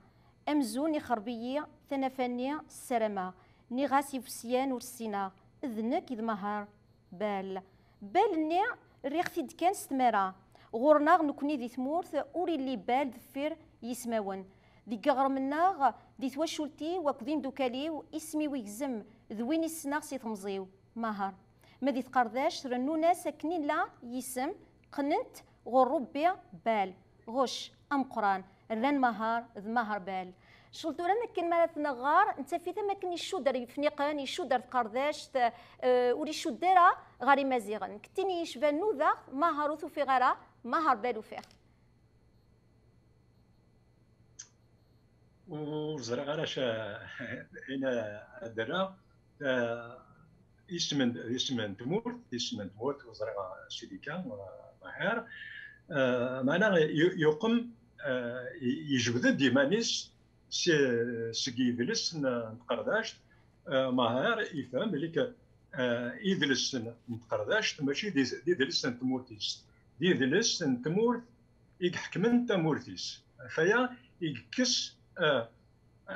amzun ixreb-iyi tanafa-nni ssarameɣ. Nniɣ-as i wesyan ur ssineɣ, d nekk i d Maher Bal. Bal-nni rriɣ-t-id kan s tmara. Ɣur-neɣ nekkni di tmurt ur illi Bal deffir yismawen. Deg yiɣrem-nneɣ, di twacult-iw akked imdukal-iw, isem-iw igzem, d win i ssneɣ si temẓi-w, Maher. Ma di tqerdact rennun-as akken illa yisem, qqnen-t ɣur Ṛebbi Bal, ɣuc ameqqran, rran Maher d Maher Bal. Ccɣel tura, am akken mi ara t-nɣer, nettaf-it am akken icudd ar yefniqen, icudd ar tqerdact, eh, ur icudd ara ɣer Imaziɣen. Nekkini yecban nudaɣ, Maher ur t-ufiɣ ara, Maher Bal ufiɣ. Ur ẓriɣ ara ca-, ayen ad d-rreɣ. Eh, isem n, isem n tmurt, isem n tmurt, ur ẓriɣ, Sidika, eh, Maher. Eh, meɛna yu-, yuqem, eh, i-, yejbed-d iman-is si-, seg yidles n, n tqerdact. Eh, Maher ifhem belli k-, eh, idles n, n tqerdact mačči d, d idles n tmurt-is, d idles n tmurt i iḥekmen tamurt-is. Ɣef waya i yekkes, eh,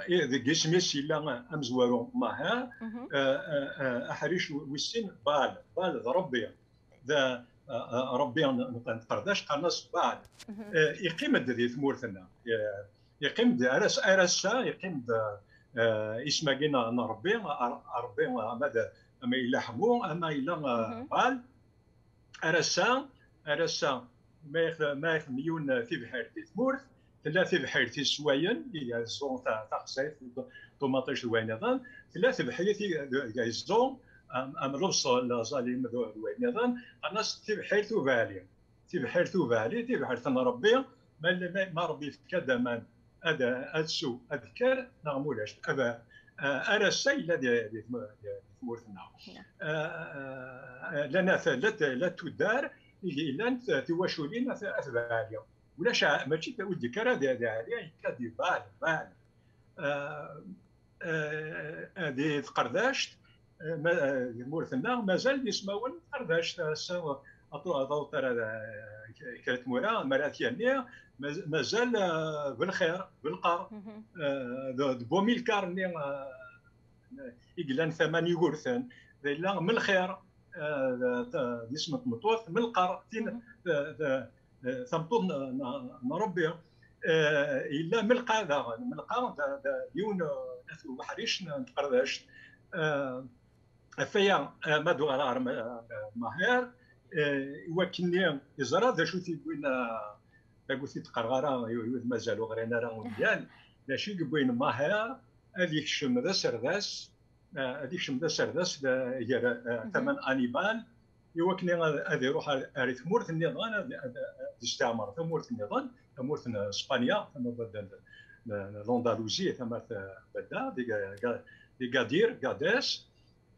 eh, deg isem-is yella amezwaru Maher, eh, eh, eh, aḥric wis sin, Bal, Bal d Ṛebbi, d, eh, eh, Ṛebbi n, n, n tqerdact, qqaren-as Bal. Eh, iqqim-d di tmurt-nneɣ. Eh, iqqim-d ar ass-, ar ass-a, iqqim-d, eh, isem-agi n, n Ṛebbi, ar-, Ṛebbi, ama d, ama yella Ḥmu, ama yella, eh, Bal. Ar ass-a, ar ass-a, ma yexdem, ma yexdem yiwen tibḥirt di tmurt, tella tibḥirt i sswayen, i yeẓẓu ta-, taxsayt, ṭumaṭic d wayen nniḍen, tella tibḥirt i, i yeẓẓu am, am lebṣel, aẓalim d, d wayen nniḍen, qqaren-as tibḥirt Ubaɛli. Tibḥirt Ubaɛli, tibḥirt n Ṛebbi, ma, ma, ma Ṛebbi yefka-d aman, ad, ad tsew, ad tekker, neɣ mulac. Ad, ar ass-a yella di, di tm-, di tmurt-nneɣ. Ah, ah, llan at, la, la tuddar, i, llan t-, tiwaculin at, at Baɛli. Ulac a-, mačči d, ur d-yekka ara di, di Ɛli, yekka di Baɛl, Baɛl. Ah, ah, di tqerdact, ah, ma, ah, di tmurt-nneɣ, mazal d ismawen n tqerdact, ass-a, aṭu-, aṭu-, ara, ah, kra n tmura, mi ara t-yanni, maz-, mazal, ah, Belxir, Belqer, ah, d, d Bumilkar-nni, ah, i yellan tama n Yugurten, d yella Melxir, eh, d, d, d isem n tmeṭṭut, Melqer, tin, d, d, d tameṭṭut n, n, n Ṛebbi. Eh, yella Melqa daɣen, Melqa d, d yiwen, eh, n at ubeḥric n, n tqerdact. Eh, ɣef waya, eh, ma d-uɣaleɣ ɣer Ma-, Maher, eh, i wakken-nni yeẓra d acu t-yewwin, eh, tagut i d-qqareɣ ara, i, i wid mazal ur ɣrin ara ungal, d acu i yewwin Maher ad yekcem d aserdas, eh, ad yekcem d aserdas d, gar, eh, tama n Hannibal, i wakken ad, ad iruḥ ar, ar tmurt nniḍen, ad, ad, ad isteɛmer tamurt nniḍen, tamurt n Spanya, tama n, n, n l'Andalousie, tama n, eh, Badda, di Ga-, Ga-, di Gadir, Gades.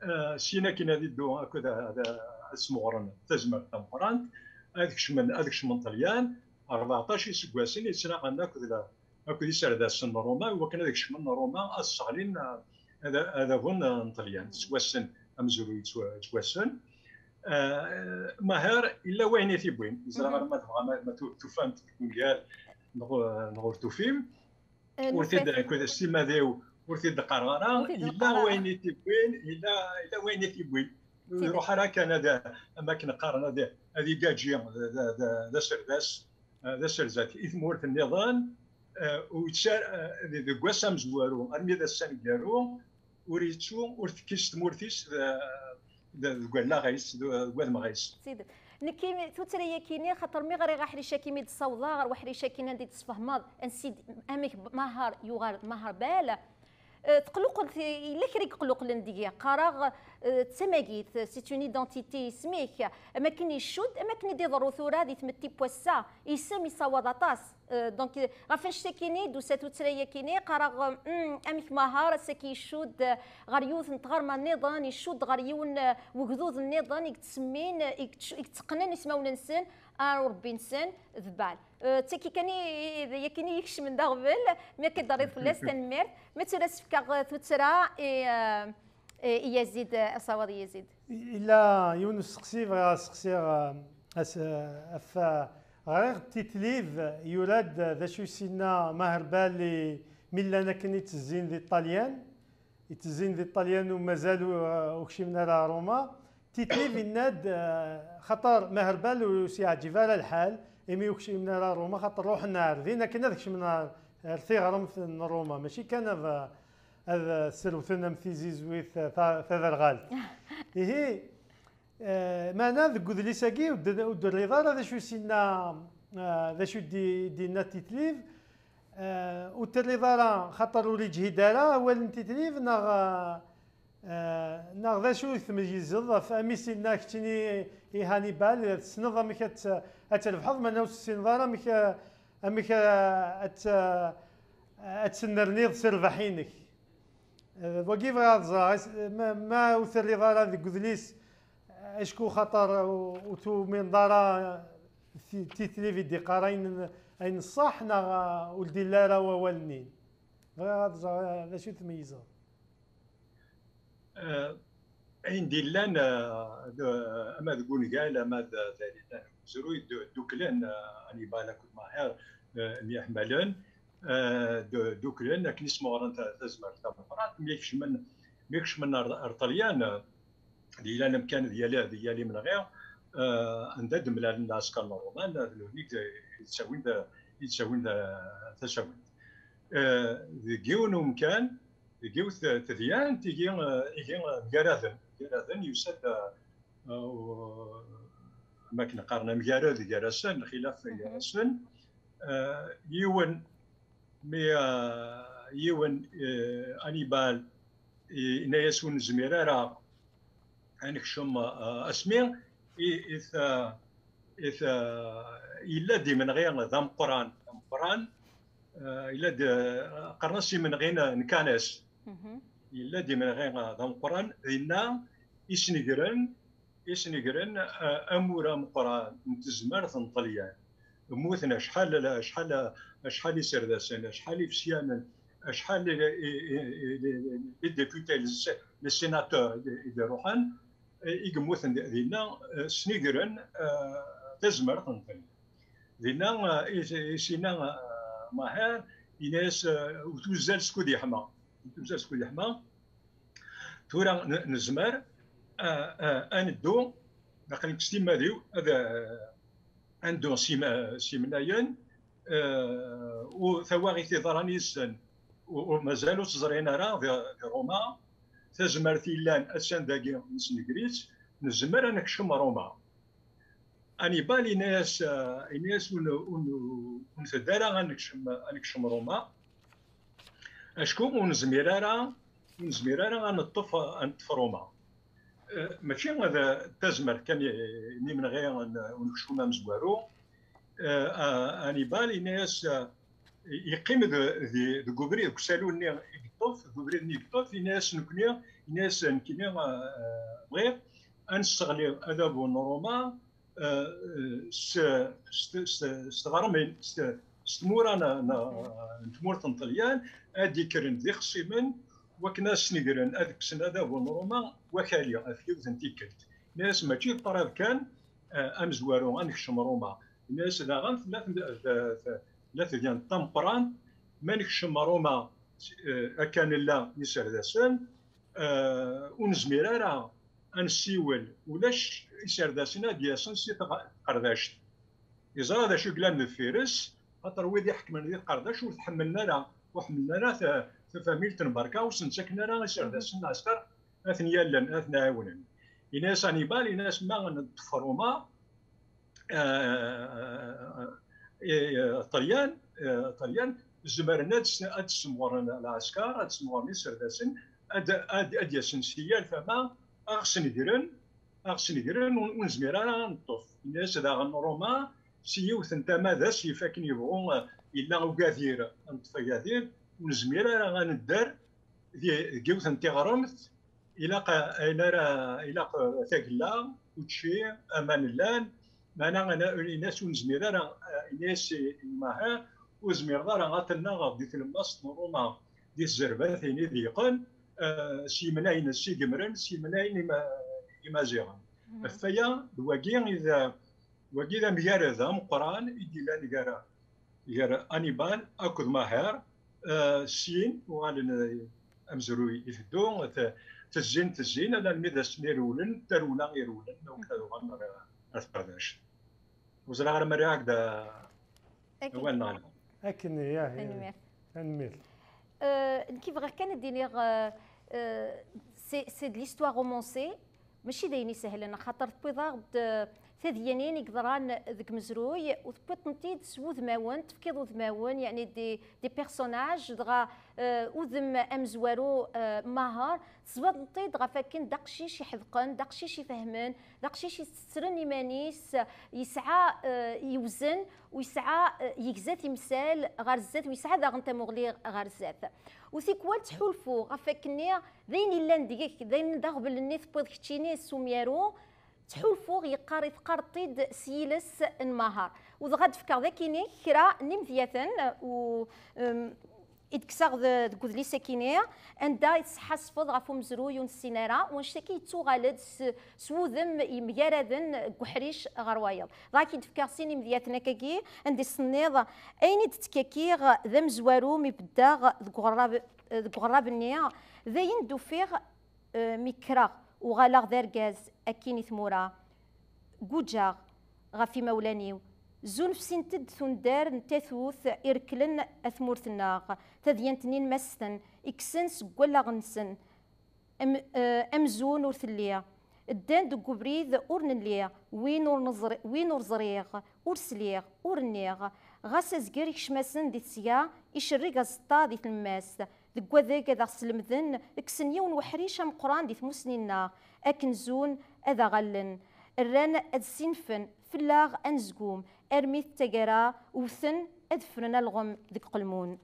Eh, syin akin ad iddu akked, ad, ad smeɣren tazmert tameqqrant, ad kecmen, ad kecmen Ṭelyan, rbeɛṭac iseggasen yettnaɣen akked la-, akked iserdasen n Ruma, iwakken ad kecmen Ruma, ad sseɣlin, eh, ad, adabu n, n Ṭelyan, seg wassen amezruy yettwa-, yettwassen. Eh, Maher, illa wayen i t-iwwin, ẓriɣ ma tebɣam, ma tu-, tufam-t deg ungal, neɣ, neɣ ur tufim. Eh, ur t-id, nufaf. Akked simad-iw, ur t-id-qqareɣ ara, ur t-id-neqqar ara. Yella wayen i t-iwwin, yella, yella wayen i t-iwwin. Ur iruḥ ara kan ad, am akken qqaren, ad, ad igaǧi d, d, d, d aserdas, eh, d aserdat i tmurt nniḍen, eh, u yettar, eh, deg wass amezwaru, armi d ass aneggaru, ur yettu, ur tekkis tmurt-is d, d, deg wallaɣ-is, d, deg wadmeɣ-is. Sidi, nekk imi, tuttra-yaki-ni, xaṭer mi ɣriɣ aḥric-agi mi d-ssawḍeɣ ɣer weḥric-agi anda i d-tesfehmeḍ, ansi d, amek Maher yuɣal d Maher Bal, eh, teqluqel, yella kra i yeqluqlen deg-i, qqareɣ, eh, d tamagit, c'est une identité, isem-ik, am akken icudd, am akken i d-iḍerru tura di tmetti n wass-a, isem yessawaḍ aṭas. Euh, donc, euh, ɣef annect-akini, d-tusa tuttra-yakini, qqareɣ, hmm, amek Maher, ass-agi icudd, euh, ɣer yiwet n tɣerma nniḍen, icudd ɣer yiwen, euh, wegdud nniḍen i yettsemmin, euh, i yett-, i yetteqqnen ismawen-nsen ar urebbi-nsen, d Bal. Eh, d tagi kan i, i, d akken i ikecmen d aɣbel, mi akka d-terriḍ fell-as, tanemmirt. Ma tura as-fkeɣ, eh, tuttra i, eh, eh, i Yazid, eh, asawaḍ i Yazid. Yella yiwen n usteqsi, bɣiɣ ad seqsiɣ, eh, as-, eh, ɣef, eh, ɣriɣ Titlib, yura-d, eh, d acu i s-yenna Maherbal i mi llan akken i ttezzin di Ṭṭalyan, i ttezzin di Ṭṭalyan u mazal u-, ur kcimen ara Roma. Titlib yenna-d, eh, xaṭer Maherbal ur s-yeɛǧib ara lḥal, imi ur kcimen ara Roma, xaṭer ruḥen ar din akken ad kecmen ar, ar tiɣremt n Roma, mačči kan ad, ad srewten am tizizwit, eh, ta-, taderɣalt. Ihi, eh, meɛna deg udlis-agi ur d-, ur d-terriḍ ara d acu i s-yenna, eh, d acu i d-, d-yenna Titlib, eh, ur terriḍ ara xaṭer ur yeǧhid ara awal n Titlib, neɣ, eh, Eh, neɣ d acu i tmeyyzeḍ ɣef, amek i s-yenna keččini i Hannibal, tessneḍ amek ad t-, ad trebḥeḍ, meɛna ur tessineḍ ara amek, eh, amek, eh, ad t-, eh, ad tennerniḍ s rrbeḥ-inek. Eh, wagi bɣiɣ ad ẓreɣ, is-, ma, ma ur terriḍ ara deg udlis, acku xaṭer ur, ur tumineḍ ara ti-, Titlib i d-iqqar ayen, ayen ṣṣeḥ, neɣ, eh, ur d-illi ara wawal-nni. Bɣiɣ ad ẓreɣ, eh, d acu i tmeyyzeḍ. Eh, ayen d-illan, eh, d-, ama deg ungal, ama d, d, d, d, d, d, d, d, dduklen, eh, Hannibal akked Maher, eh, myeḥmalen, eh, d-, dduklen akken i smuɣren ta-, tazmert tameqqrant, mi kecmen, mi kecmen ar, ar Ṭṭalyan, eh, d-yellan amkan d yal, d yal imenɣi, eh, anda d-mlalen lɛesker n Ṛuman, d nutni i d-, i d-ttawin, i d-ttawin tasawent. Eh, deg yiwen umkan, deg yiwet tedyant, igi, eh, igi, eh, mgaraden. Mgaraden, yusa-d, eh, eh, u-, am akken qqaren, amgarad gar-asen, lxilaf gar-asen. Eh, yiwen, mi, eh, yiwen, eh, Hannibal, i-, yenna-yas ur nezmir ara ad nekcem, eh, asmi i, i t-, i t-, yella-d imenɣi d ameqqran, d ameqqran, eh, yella-d, eh, qqaren-as imenɣi n, n Kanes. Yella-d imenɣi, eh, d ameqqran, dinna i snegren, i snegren, eh, amur ameqqran n tezmert n Ṭṭelyan. Mmuten acḥal, acḥal, acḥal iserdasen, acḥal ifesyanen, acḥal i, i, i, i, i, les députés, les, les sénateurs i d-, i d-iruḥen, i yemmuten di-, dinna, eh, snigren, eh, tazmert n Ṭṭelyan. Dinna, eh, i, i s-yenna, eh, Maher, yenna-yas, eh, ur tuzzal skud yeḥma. Ur tuzzal skud yeḥma. Tura n-, nezmer, eh, eh, ad neddu, aql-ik s timmad-iw, ad, eh, ad neddu s yim-, s yimnayen, eh, u tawaɣit yeḍran yid-sen, u, u mazal ur tt-ẓrin ara di, di Ruma, tazmert yellan attan dagi, nesnegr-itt, nezmer ad nekcem Ruma. Hannibal yenna-yas, eh, yenna-yas ur n-, ur n-, ur nteddu ara ad nekcem, ad nekcem Ruma, acku ur nezmir ara, ur nezmir ara ad neṭṭef, ad neṭṭef Ruma. Eh, mačči d, d tazmert kan i, n imenɣi n, n unekcum amezwaru. Eh, eh, Hannibal yenna-yas, eh, yeqqim d, di, deg ubrid, deg usalu-nni i yeṭṭef, deg ubrid-nni i yeṭṭef, yenna-yas nekkni, yenna-yas nekkni, eh, bɣiɣ ad nesseɣli adabu n Ruma, eh, s, s, s, s tɣermin, s, s tmura n, n, n tmurt n Ṭelyan, ad d-ikkren d ixṣimen, wakken ad snegren, ad kksen adabu n Ruma wakali ɣef yiwet n tikkelt. Yenna-yas mačči d ṭṭrad kan, eh, amezwaru, ad nekcem Ruma. Yenna-yas daɣen tella t-, t-, t-, tella tedyant tameqqrant, ma nekcem Ruma, eh, akka nella iserdasen, eh, ur nezmir ara ad nessiwel, ulac iserdasen ad d-yasen si tɣ-, tqerdact. Yeẓra d acu i yellan deffir-s, xaṭer wid iḥekmen di tqerdact ur tḥemmlen ara, ur ḥemmlen ara ta-, tafamilt n Berka, ur sen-ttaken ara iserdasen n lɛesker ad ten-yallen, ad ten-ɛiwnen. Yenna-yas Hannibal, yenna-yas ma neṭṭef Ruma, eh, eh, Ṭelyan, eh, Ṭelyan, zemren ad s-, ad ssemɣren lɛesker, ad ssemɣren iserdasen, ad, ad, ad d-yasen si yal tama, ad ɣ-snegren, ad ɣ-snegren, ur, ur nezmir ara ad neṭṭef. Yenna-yas daɣen Ruma, si yiwet n tama d asif akken yebɣu, eh, yella ugadir, ad neṭṭef Agadir, ur nezmir ara ad nedder di, deg yiwet n tiɣremt, ilaq, ayen ara, ilaq tagella, učči, aman llan, Meɛna, ini-as ur nezmir ara, eh, ini-as i, i Maher, ur zmireḍ ara ad tennaɣeḍ di tlemmast n Ruma, di tzerbatin i d-yeqqen, eh, s yimnayen s igemmren, s yimnayen ima-, imaziɣen. Ɣef waya, d wagi i d, wagi d amgarad ameqqran i d-yellan gar, gar Hannibal akked Maher, eh, syin uɣalen, eh, amezruy iteddu, t-, tezzin, tezzin, alammi d ass-nni rewlen, tarewla irewlen, akk ad uɣalen ar, ar tqerdact. Ur ẓriɣ ara ma rriɣ-ak-d, eh, awal neɣ ala. Akken, ya, ya. Tanemmirt. Tanemmirt. Euh, nekk bɣiɣ kan ad d-iniɣ, euh, euh, c'est, c'est de l'histoire romancée, mačči d ayen isehlen, axaṭer tewwiḍ-aɣ-d, euh, tadyanin i yeḍran deg umezruy, u tewwiḍ-tent-id s wudmawen, tefkiḍ udmawen, yeɛni des, des personnages, dɣa, euh, udem amezwaru, euh, Maher, tesbaḍeḍ-t-id ɣef akken d aqcic iḥedqen, d aqcic ifehmen, d aqcic isettren iman-is, yesɛa, euh, yewzen, u yesɛa, euh, yegza timsal ɣer zdat, u yesɛa daɣen tamuɣli ɣer zdat. U tikwal ttḥulfuɣ ɣef akken-nni d ayen illan deg-k, d ayen d aɣbel-nni tewwiḍ keččini s umyaru, ttḥulfuɣ yeqqar i teqqareḍ-t-id s yiles n Maher. U dɣa ad d-fkeɣ d akini kra n imedyaten, u, em, i d-kkseɣ de-, deg udlis akini, anda i tesḥasfeḍ ɣef umezruy ur nessin ara, wanect-agi yettuɣal-d s, s wudem yemgaraden deg uḥric ɣer wayeḍ. Dɣa ad k-id-fkeɣ sin imedyaten akkagi, anda i s-tenniḍ, ayen i d-ttkakiɣ d amezwaru mi beddeɣ deg uɣerrab, deg uɣerrab-nni, d ayen d-ufiɣ, eh, mi kkreɣ, uɣaleɣ d argaz, akkin i tmura. Guǧǧeɣ ɣef imawlan-iw. Zunefsint-d tundar n tatut irekklen at tmurt-nneɣ, tadyant-nni n Masten, i kksen seg wallaɣ-nsen. Am-, eh, amzun ur telli. Ddan deg ubrid ur nelli, win ur neẓri, win ur ẓriɣ, ur sliɣ, ur nniɣ. Ɣas azger ikcem-asen di tesga, icerreg aẓeṭṭa di tlemmast. Deg wadeg ad aɣ-slemden, kksen yiwen weḥric ameqqran di tmusni-nneɣ, akken zun ad aɣ-allen. Rran ad ssinfen fell-aɣ anezgum, armi d taggara wten ad ffren alɣem deg uqelmun.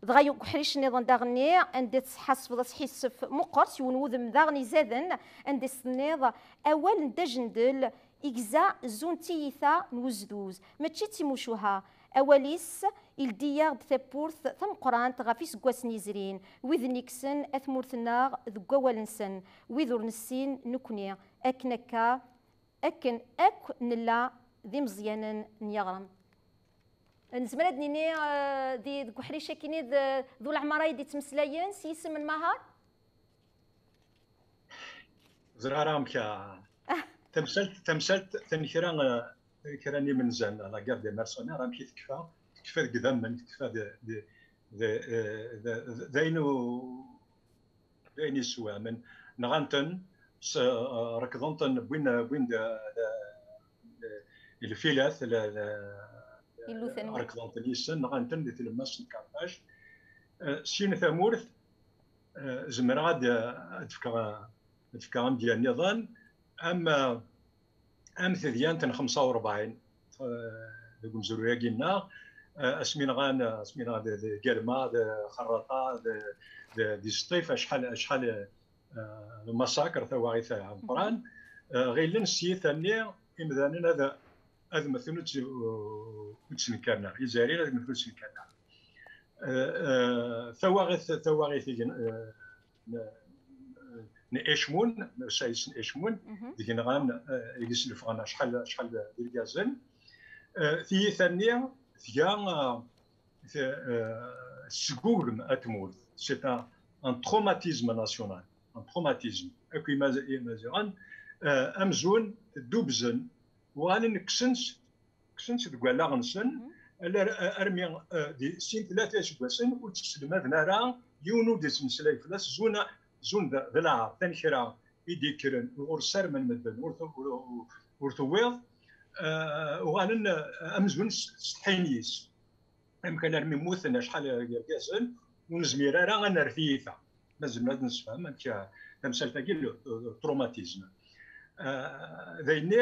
Dɣa deg uḥric nniḍen daɣenni, anda tesḥasfeḍ asḥissef meqqer s yiwen wudem daɣen izaden, anda i s-tenniḍ awal n dajendel, igza zun d tiyita n wezduz, mačči d timucuha. Awal-is ildi-yaɣ-d tawwurt tameqqrant ɣef iseggasen yezrin, wid n-ikksen at tmurt-nneɣ deg wawal-nsen, wid ur nessin nekkni, akken akka, akken akk nella d imeẓyanen n yiɣrem. Nezmer ad nini, eh, di, deg uḥric akkin d, d uleɛmer ay d-ittmeslayen s yisem n Maher? Ẓriɣ ara amek, ah, tamsalt, tamsalt tan kra, eh, kra n imenza, la guerre des mercenaires, amek i tekfa, tekfa deg idammen, tekfa d, d, d, eh, d, d, d ayen u-, d ayen yeswamen. Nɣan-ten, s-, eh, rekḍen-ten, wwin, wwin-d, eh, eh, lfilat, la, la, Illuten. Rekḍen-ten yes-sen, nɣan-ten di tlemmast n Karṭaj. Eh, syin tamurt, eh, zemreɣ ad, ad fkeɣ, ad fkeɣ amedya nniḍen, am, am tedyant n xemsa u rebɛin, eh, deg umezruy-agi-nneɣ, eh, asmi nɣan, asmi nɣan d, d Galma, d Xerraṭa, d, d, d Isṭif, acḥal, acḥal, eh, lmasakr, tawaɣit ameqqran, eh, ɣilen s tyita-nni imdanen ad, ad mmten ur tt-, ur ttnekkaren ara. Izzayriyen ad mmten ur ttnekkaren ara. Eh, eh, tawaɣit, tawaɣit igen, eh, n, n Icmun, n Sayes n Icmun, deg nɣan, eh, i islefɣen acḥal, acḥal d irgazen. Eh, tiyita-nni tga, eh, t-, eh, tesgugem at tmurt. C'est un, un traumatisme national, un traumatisme. Akk Imaz-, Imaziɣen, eh, amzun ddubzen, uɣalen kksen-tt, kksen-tt deg wallaɣ-nsen, ala ar-, armi, eh, di sin tlata iseggasen ur tt-sselmaden ara, yiwen ur d-yettmeslay fell-as, zun, zun d, d lɛar, tan kra i d-yekkren, ur ssarmen medden, ur tu-, ur, ur, ur tewwiḍ, eh, uɣalen, eh, amzun s-, setḥin yis. Amek alarmi mmuten acḥal n yergazen, ur nezmir ara ad nerr tiyita. Ma zemreɣ ad nessefhem amek, eh, tamsalt-agi, le, le traumatisme. Eh, d ayenni,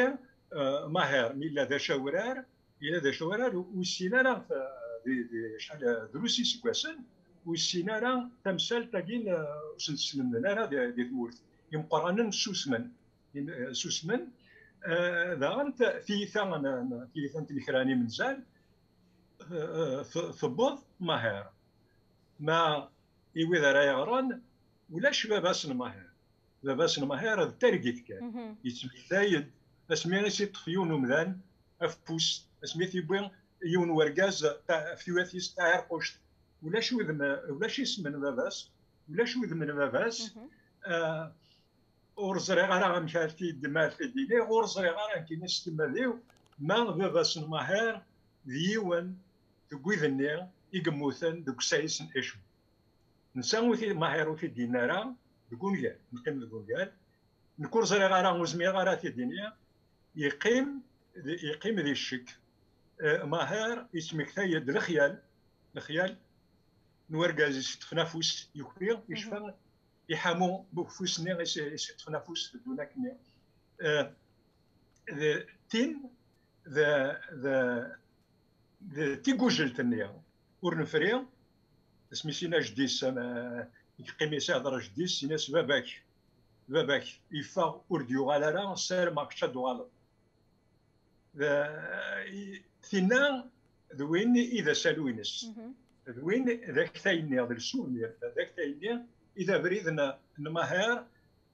eh, Maher, mi yella d acawrar, yella d acawrar, ur yessin ara, eh, di, di, acḥal, eh, drus iseggasen, ur yessin ara tamsalt-agi, eh, ur sen-slemden ara di, di tmurt. Imeqqranen susmen. Im-, eh, susmen. Eh, daɣen t-, tiyita n, n, tiyita n tnekra n imenzal, eh, eh, t-, tewweḍ Maher. Ma i wid ara yeɣren, ulac baba-s n Maher. Baba-s n Maher d targit kan. Yettmektay-d asmi i s-iṭṭef yiwen umdan afus, asmi i t-yewwi yiwen wergaz ta-, ɣef tuyat-is taɛirquct. Ulac udem, ulac isem n baba-s, ulac udem n baba-s. Eh, ur ẓriɣ ara amek ara t-id-, ma ara t-id-iniɣ, ur ẓriɣ ara nekkini s timmad-iw ma baba-s n Maher d yiwen deg wid-nni i yemmuten deg usayes n Ecou. Netta ur t-, Maher ur t-id-yenni ara deg ungal, neqqim deg ungal. Nekk ur ẓriɣ ara, ur zmireɣ ara ad t-id-iniɣ. Yeqqim, yeqqim di ccek. Eh, Maher yettmektay-d lexyal, lexyal n wergaz i s-iṭṭfen afus, yuki, yecfa, iḥamu deg ufus-nni i s-, i s-iṭṭfen afus, teddun akkenni. Eh, d tin, d, d, d tigujelt-nni ur nefri, asmi s-yenna jeddi-s, am, eh, yeqqim yesɛa ḍra jeddi-s, yenna-s: "Baba-k, baba-k yeffeɣ, ur d-yuɣal ara, ssarameɣ kečč ad d-tuɣaleḍ." D, i, tinna d win i d asalu-ines. D win d aktay-nni, d lsuvnir, d aktay-nni i d abrid n, n Maher,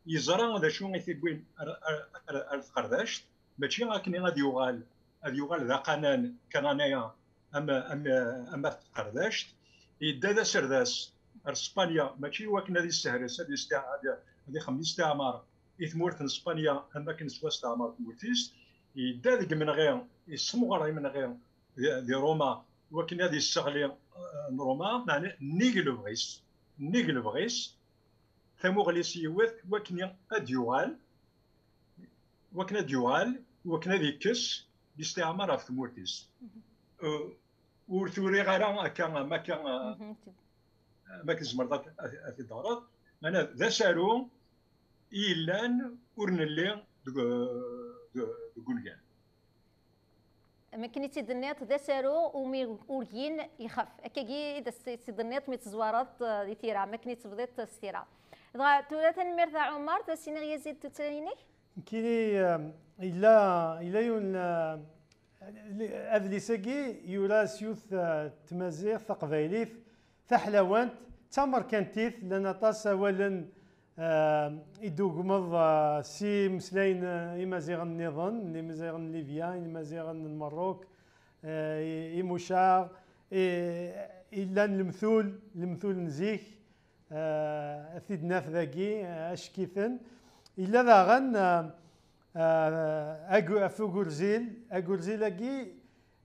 yeẓra d acu i t-iwwin ar, ar, ar, ar tqerdact, mačči akken ad yuɣal, ad yuɣal d aqanan kananaya am, am, am at tqerdact. Yedda d aserdas ar Spanya, mačči wakken ad yessehres, ad yeste-, ad, ad ixemmem isteɛmar i tmurt n Spanya, am wakken s wasteɛmar tmurt-is. Yedda deg imenɣi, yessemɣer imenɣi di, di Roma, wakken ad yesseɣli, eh, n Roma, meɛna nnig lebɣi-s, nnig lebɣi-s, tamuɣli-s yiwet, wakken ad d-yuɣal, wakken ad d-yuɣal, wakken ad yekkes listiɛmar ɣef tmurt-is. Eh, ur t-uriɣ ara akka, am akka, eh, am akka tzemreḍ ad, ad, ad t-id-teɣreḍ. Meɛna d asaru i yellan ur nelli deg, deg, deg ungal. Am akken i tt-id-tenniḍ, d asaru umi ur gin ixef. Akkagi i d as-, i tt-id-tenniḍ mi tezwareḍ, eh, di tira, am akken i tebdiḍ s tira. Dɣa tura, tanemmirt a Ɛumar, ad as-iniɣ i Yazid tuttra-inek? Nekkini, eh, yella, yella yiwen, eh, adlis-agi yura s yiwet, eh, tmaziɣt taqbaylit taḥlawant, d tamerkantit, llan aṭas awalen, eh, i d-tugmeḍ, eh, s imeslayen, eh, imaziɣen nniḍen, imaziɣen n Libya, imaziɣen n Merruk, eh, i, imucaɣ, i, i llan lemtul, lemtul n zik, eh, ad t-id-naf dagi, eh, acek-iten. Yella daɣen, eh, eh, agu-, ɣef ugurzil, agurzil-agi,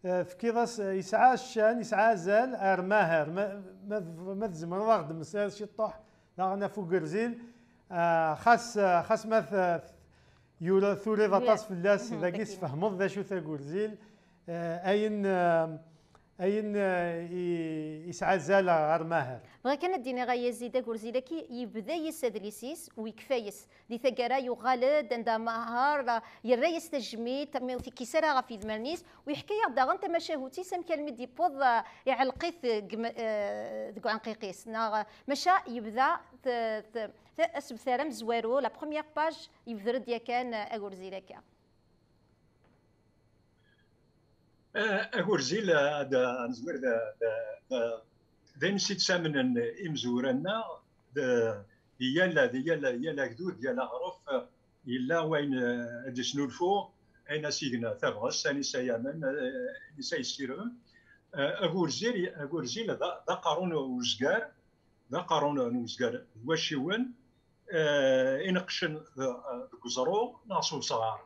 eh, tefkiḍ-as, eh, yesɛa ccan, yesɛa azal ar Maher. Ma, ma, ma tzemreḍ ad ɣ-d-temmeslayeḍ ciṭṭuḥ daɣen ɣef ugurzil, eh, xas, eh, xas ma t-, yura, turiḍ aṭas fell-as, dagi tfehmeḍ d acu-t agurzil, eh, ayen, eh, ayen, eh, i, yesɛa azal ɣer Maher. Bɣiɣ kan ad d-iniɣ a Yazid, agurzil-agi yebda-yas adlis-is u yekfa-yas. Di taggara yuɣal-d anda Maher, eh, yerra-yas tajmilt, mi ur t-ikkis ara ɣef yedmaren-is, u yeḥka-yaɣ-d daɣen tamacahut-is, amek almi d-yewweḍ, eh, iɛelleq-it deg m-, eh, deg uɛenqiq-is, neɣ, eh, maca yebda t-, t-, t-, asebter amezwaru, la première page, yebder-d yakan, eh, agurzil-agi. Eh, agurzil, eh, ad, ad nezwir d, d, d, d ayen s-ittamnen imezwura-nneɣ, d, di yal, di yal, yal agdud, yal aɣref, eh, yella wayen, eh, ad d-isnulfu, ayen as-igen tabɣest, ayen i s-yamen, eh, ayen i s-yessirem. Eh, agurzil, agurzil d a-, d aqerru n uzgar, d aqerru n uzgar d wacciwen, eh, ineqqcen d-, deg uẓru neɣ s usɣar.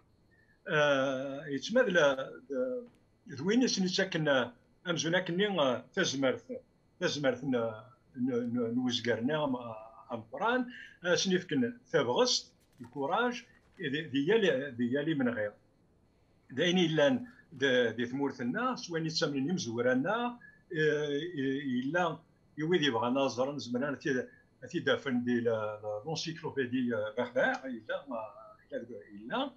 Eh, yettmadla d, d win i sen-ittaken amzun akkenni, eh, tazmert, tazmert n, n, n, n uzgar-nni am-, ameqqran, ad sen-ifken tabɣest, lkuraj, di, di yal, di yal imenɣi. D ayen yellan d-, di tmurt-nneɣ, s wayen yettamnen imezwura-nneɣ, eh, eh, yella i wid yebɣan ad ẓren, zemren ad t-id-, ad t-id-afen di la, la, l'encyclopédie, eh, Berbère, yella, eh, yella deg, yella.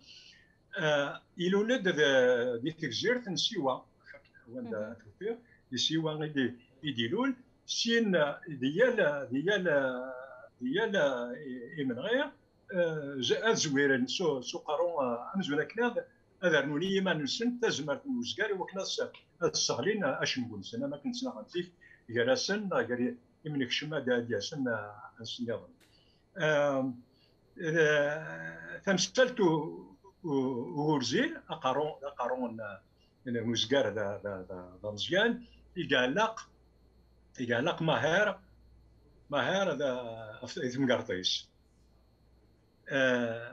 Eh, ilul-d d-, di tegzirt n Siwa, wanda tufiḍ, di Siwa i d-, i d-ilul, syin, eh, di yal, di yal, di yal, eh, i-, imenɣi, eh, z-, ad zwiren s u-, s uqerru, eh, amzun akken ad, ad rnun i yiman-nsen tazmert n uzgar i wakken ad s-, ad sseɣlin, eh, acengu-nsen, am akken ttnaɣen zik gar-asen neɣ gar i-, imnekcem ad, ad d-yasen, eh, ansi nniḍen. Eh, eh, tamsalt u-, u-, ugurzil, aqerru, aqerru n, n uzgar d, d, d, d ameẓyan, i iɛelleq, i iɛelleq Maher, Maher d, ɣef, i temgerḍt-is. Eh,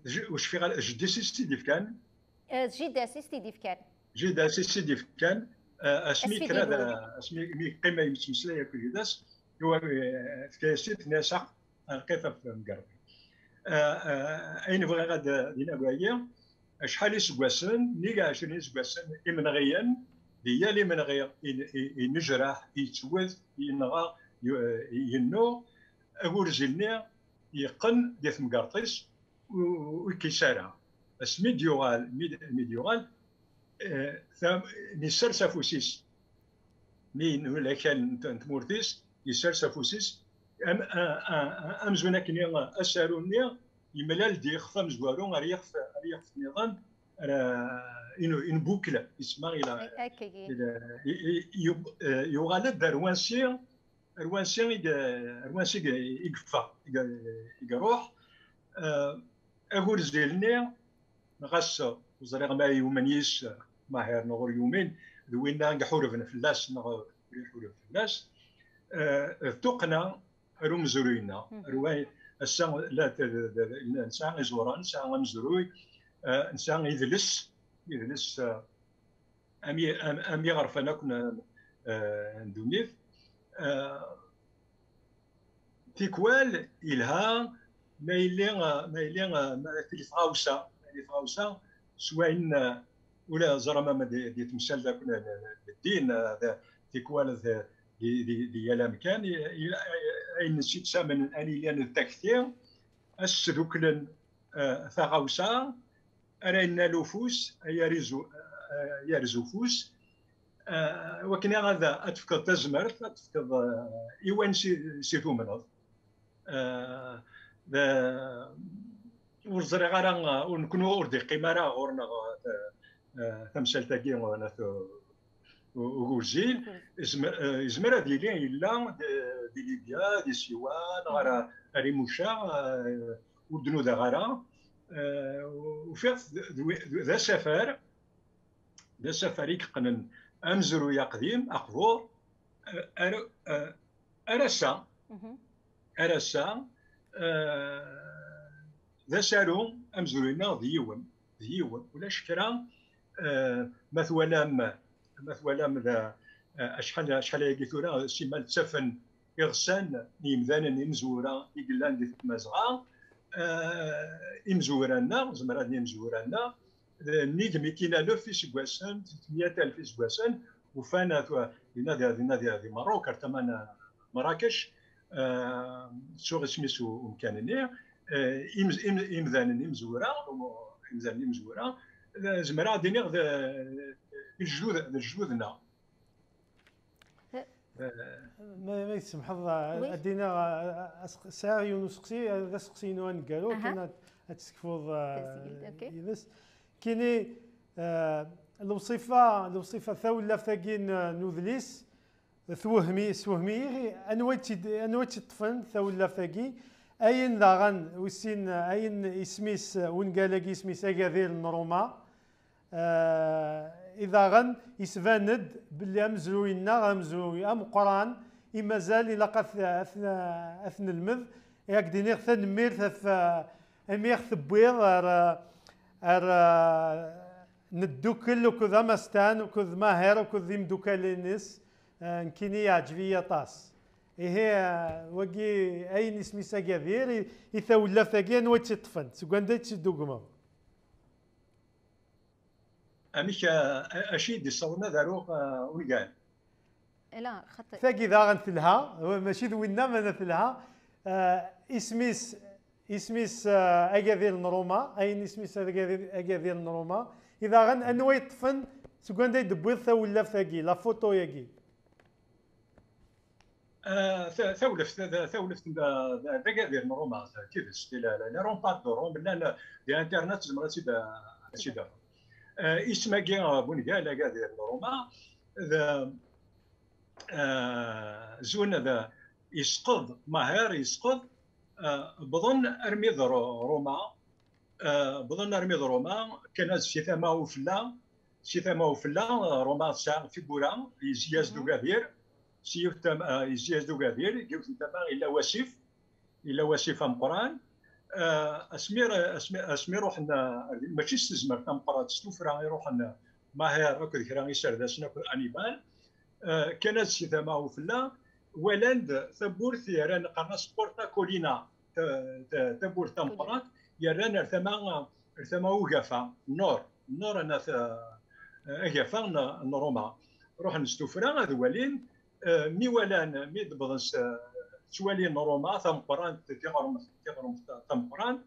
j-, ur cfiɣ ara, jeddi-s i s-tt-id-ifkan? Eh, d jida-s i s-t-id-ifkan. Jida-s i s-tt-id-ifkan, eh, asmi Asmi kra d, d-ilul. Asmi mi yeqqim ay yettmeslay akked jida-s, iwa-, eh, tefka-yas-id, tenna-yas, "Aq-, lqif ɣef temgerḍt." Eh, eh, ayen bɣiɣ ad d-iniɣ wagi, acḥal iseggasen, nnig ɛecrin iseggasen, imenɣiyen, di yal imenɣi i, i, inejreḥ, yettwet, yenɣa, yu-, yennuɣ, agurzil-nni yeqqen di temgerḍt-is, ur, ur yekkis ara. Asmi d-yuɣal, mi d-, mi d-yuɣal, eh, ta-, mi ssers afus-is, mi yenwel akal n t-, n tmurt-is, yessers afus-is, am-, a-, a-, a-, amzun akken asaru-nni yemlal-d yixef amezwaru ar yixef, ar yixef nniḍen, ara inu-, inbukla, yesma ila, Akkagi. Ila, i-, i-, yub-, eh, yuɣal-d ar wansi, ar wansi i g-, ar wansi i g-, i yeffeɣ, i g-, i iruḥ. Eh, agurzil-nni, ɣas ur ẓriɣ ma yumen yis Maher neɣ ur yumin, d winna i iḥurben fell-as neɣ ur iḥureb fell-as, eh, d tuqqna ar umezruy-nneɣ. Mhm. Ar wa-, ass-a la t-, d-, d-, d-, nesɛa iẓuran, nesɛa amezruy, eh, nesɛa idles, idles, eh, am i-, am, am iɣerfan akk n, eh, n ddunit. Eh, tikwal yelha ma yelli, ma yelli, ma tili tɣawsa, ma yelli tɣawsa s wayen, eh, ula ẓer ma d, d temsal d akk n, n, n ddin, eh, d, tikwal d, di, di, di yal amkan, i, i, ayen s-, s-, ayen yellan d takti, ad sduklen, eh, taɣawsa, ara yennal ufus, ay arizu, eh, yarez ufus, eh, wakken ad, ad tefkeḍ tazmert, ad tefkeḍ, eh, i wayen si, si tumneḍ. Eh, d, ur ẓriɣ ara, ur, nekkni ur d-iqqim ara ɣur-neɣ, eh, eh, tamsalt-agi, eh, n at, u-, ugurzil. Ugurzil. Izmer, eh, izmer ad yili yella d, di Libya, di Siwa, neɣ ara, mhm, ar Imuca, eh, ur d-nudaɣ ara. Eh, ufiɣ-t d, d, d asafar, d asafar i yeqqnen amezruy aqdim, aqbur, eh, ar, eh, ar ass-a, mhm, ar ass-a, eh, d asaru amezruy-nneɣ d yiwen, d yiwen, ulac kra, eh, ma twalam, ma twalam da, eh, acḥal, acḥal ayagi tura, simmal ttafen iɣsan n yimdanen imezwura i yellan di Tmazɣa, eh, imezwura-nneɣ, zemreɣ ad d-iniɣ imezwura-nneɣ, nnig mitin alef iseggasen, tmeyya alef iseggasen, ufan at-, dinna di, dinna di, di Merruk, ar tama n Mrakeč, eh, ttuɣ isem-is u-, umkan-nni, eh, im-, im-, imdanen imezwura, u-, imdanen imezwura, eh, zemreɣ ad d-iniɣ d, d lejdud, d lejdud-nneɣ. Eh, Ma, ma yi-tsemḥeḍ, oui, ad d-iniɣ, eh, aseq-, sɛiɣ yiwen useqsi, eh, d aseqsi-inu aneggaru, aha, kan ad, ad tessekfuḍ, eh, tasgilt, ok, yid-s. Kini, eh, lewṣifa, lewṣifa, tawlaft-agi n, n udlis, twehmi, swehmi-yi, anwa i tt-id-, anwa i tt-iṭṭfen tawlaft-agi? Ayen daɣen, wis sin, ayen isem-is, wungal-agi isem-is Agadir n Ruma. Eh, i daɣen, isban-d belli amezruy-nneɣ, amezruy ameqqran, i mazal ilaq ad t-, ad t-, ad t-nelmed. I ak-d-iniɣ tanemmirt ɣef, eh, imi i ɣ-tewwiḍ ar, ar, eh, neddukel akked Amastan, akked Maher, akked imdukal-ines. Eh, nekkini yeɛǧeb-iyi aṭas. Ihi, eh, wagi, ayen isem-is Agadir, i, i tawlaft-agi, anwa i tt-iṭṭfen? Seg wanda i tt-id-tugmeḍ? Amek, eh, acu i d-yessawḍen ad aruɣ, eh, ungal? Ala, xaṭi. Tagi daɣen telha, mačči d winna, mana telha. Eh, isem-is, isem-is, eh, Agadir n Ruma, ayen isem-is Agadir, Agadir n Ruma. I daɣen, anwa yeṭṭfen, seg wanda i d-tewwiḍ tawlaft-agi, la photo-yagi? Ah, ta-, tawleft, ta-, tawleft n, d, d agadir n Roma, d tidet, di la, la, la Roma de Rome, llan di internet, tzemreḍ ad tt-id, ad tt-id-tafeḍ. Ah, isem-agi, ah, bungal, agadir n Roma, d, ah, zun d, yesqeḍ, Maher yesqeḍ, ah, wwḍen armi d Ro-, Roma, ah, wwḍen armi d Roma, kkan-as si tama ufella, si tama ufella, ah, Roma tesɛa tiwwura, yezzi-as-d ugadir, si yiwet tam-, ah, yezzi-as-d ugadir, deg yiwet n tama yella wasif, yella wasif ameqqran. Ah, asmi, asmi, asmi ruḥen, ah, mačči s tezmert tameqqrant, s tuffra i ruḥen, ah, Maher akked kra iserdasen akked Hannibal. Ah, kkan-as si tama ufella, walan-d tawwurt yerran, qqaren-as Porta Colina, ta-, ta-, tawwurt tameqqrant, yerran ar tama, ar tama ugafa, nord, nord n at-, ah, agafa n, n Roma. Ruḥen s tuffra ad walin, eh, mi walan, mi d-wwḍen s, ttwalin Roma tameqqrant, tiɣremt, tiɣremt tameqqrant,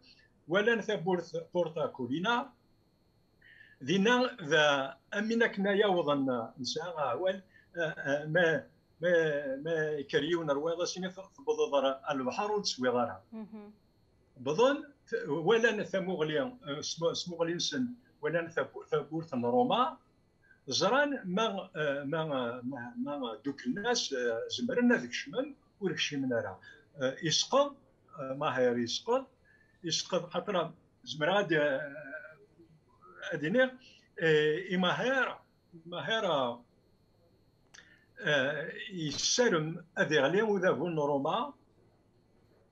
walan tawwurt Porta Colina. Dinna d amin akken ay awḍen, nesɛa awal, eh, eh, ma, ma, ma yekker yiwen ar wayeḍ, as-ini tewwḍeḍ ar, ar lebḥer ur d-teswiḍ ara. Wwḍen, t-, walan tamuɣli, eh, s, s tmuɣli-nsen, walan tabu-, tawwurt n Roma, ẓran ma, eh, ma, ma, ma duklen-as, eh, zemren ad kecmen, ur kcimen ara. Eh, isqeḍ, eh, Maher isqeḍ, isqeḍ xaṭer zemreɣ ad, eh, ad iniɣ, eh, i Maher, Maher, eh, yessarem ad iɣli udabu n Roma,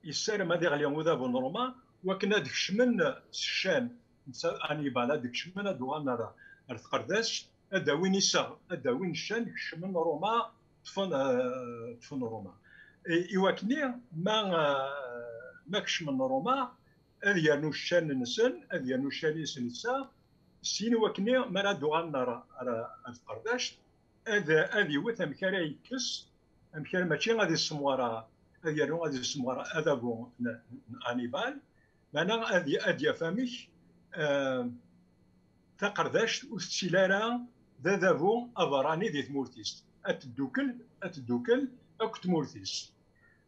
yessarem ad iɣli udabu n Roma, wakken ad kecmen s ccan, netta Hannibal, ad kecmen ad uɣalen ar, ar tqerdast, ad d-awin iseɣ, ad d-awin ccan, kecmen Roma, ṭṭfen, eh, ṭṭfen Roma. I, i wakken ma, eh, ma kecmen Roma, ad yernu ccan-nsen, ad yernu ccan-is netta, syin i wakken mi ara d-uɣalen ar, ar, ar tqerdast, ad, ad iwet amek ara yekkes, amek ara, mačči ad issemɣer, ad yernu ad issemɣer adabu n, n Hannibal, meɛna ad, ad yaf amek, eh, taqerdast ur tettili ara d adabu aberrani di tmurt-is. Ad teddukel, ad teddukel akk tmurt-is.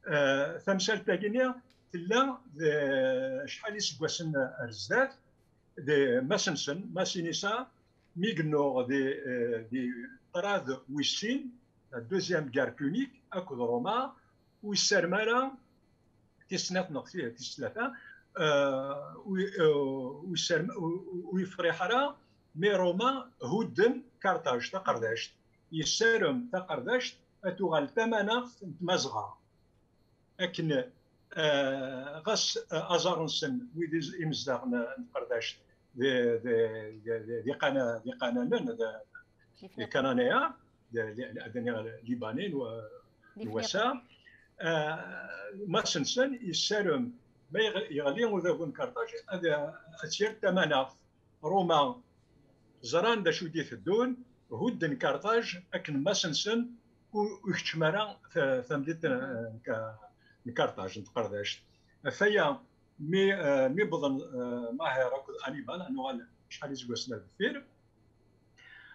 Eh, tamsalt-agi-nni tella d acḥal iseggasen ar zdat, d Masensen, Masinisa, mi yennuɣ di, eh, di ṭṭrad wis sin, la Deuxième Guerre Punique, akked Roma, ur yessarem ara tis snat neɣ ti-, tis tlata, eh, ur, eh, ur yessarem, ur, ur yefriḥ ara mi Roma hudden Karṭaj, taqerdact. Yessarem taqerdact ad tuɣal d tamanaɣt n Tmazɣa. Akken, eh, ɣas, eh, aẓar-nsen, wid iz-, imezdaɣ n, n tqerdact, d, d, d, d, d iqana-, d iqananen, d, d ikananiya, d, d, d, d, d libanin, wa, d wasa. Eh, Masensen yessarem, ma yeɣ-, yeɣli udabu n Karṭaj, ad, ad tt-yerr d tamanaɣt. Roma ẓran d acu i d-iteddun, hudden Karṭaj akken Masensen ur, ur ikeččem ara ta-, tamdint n, n Ka-, n Karṭaj, n tqerdact. Ɣef waya, mi, eh, mi wwḍen, eh, Maher akked Hannibal, ad nuɣal acḥal iseggasen ar deffir,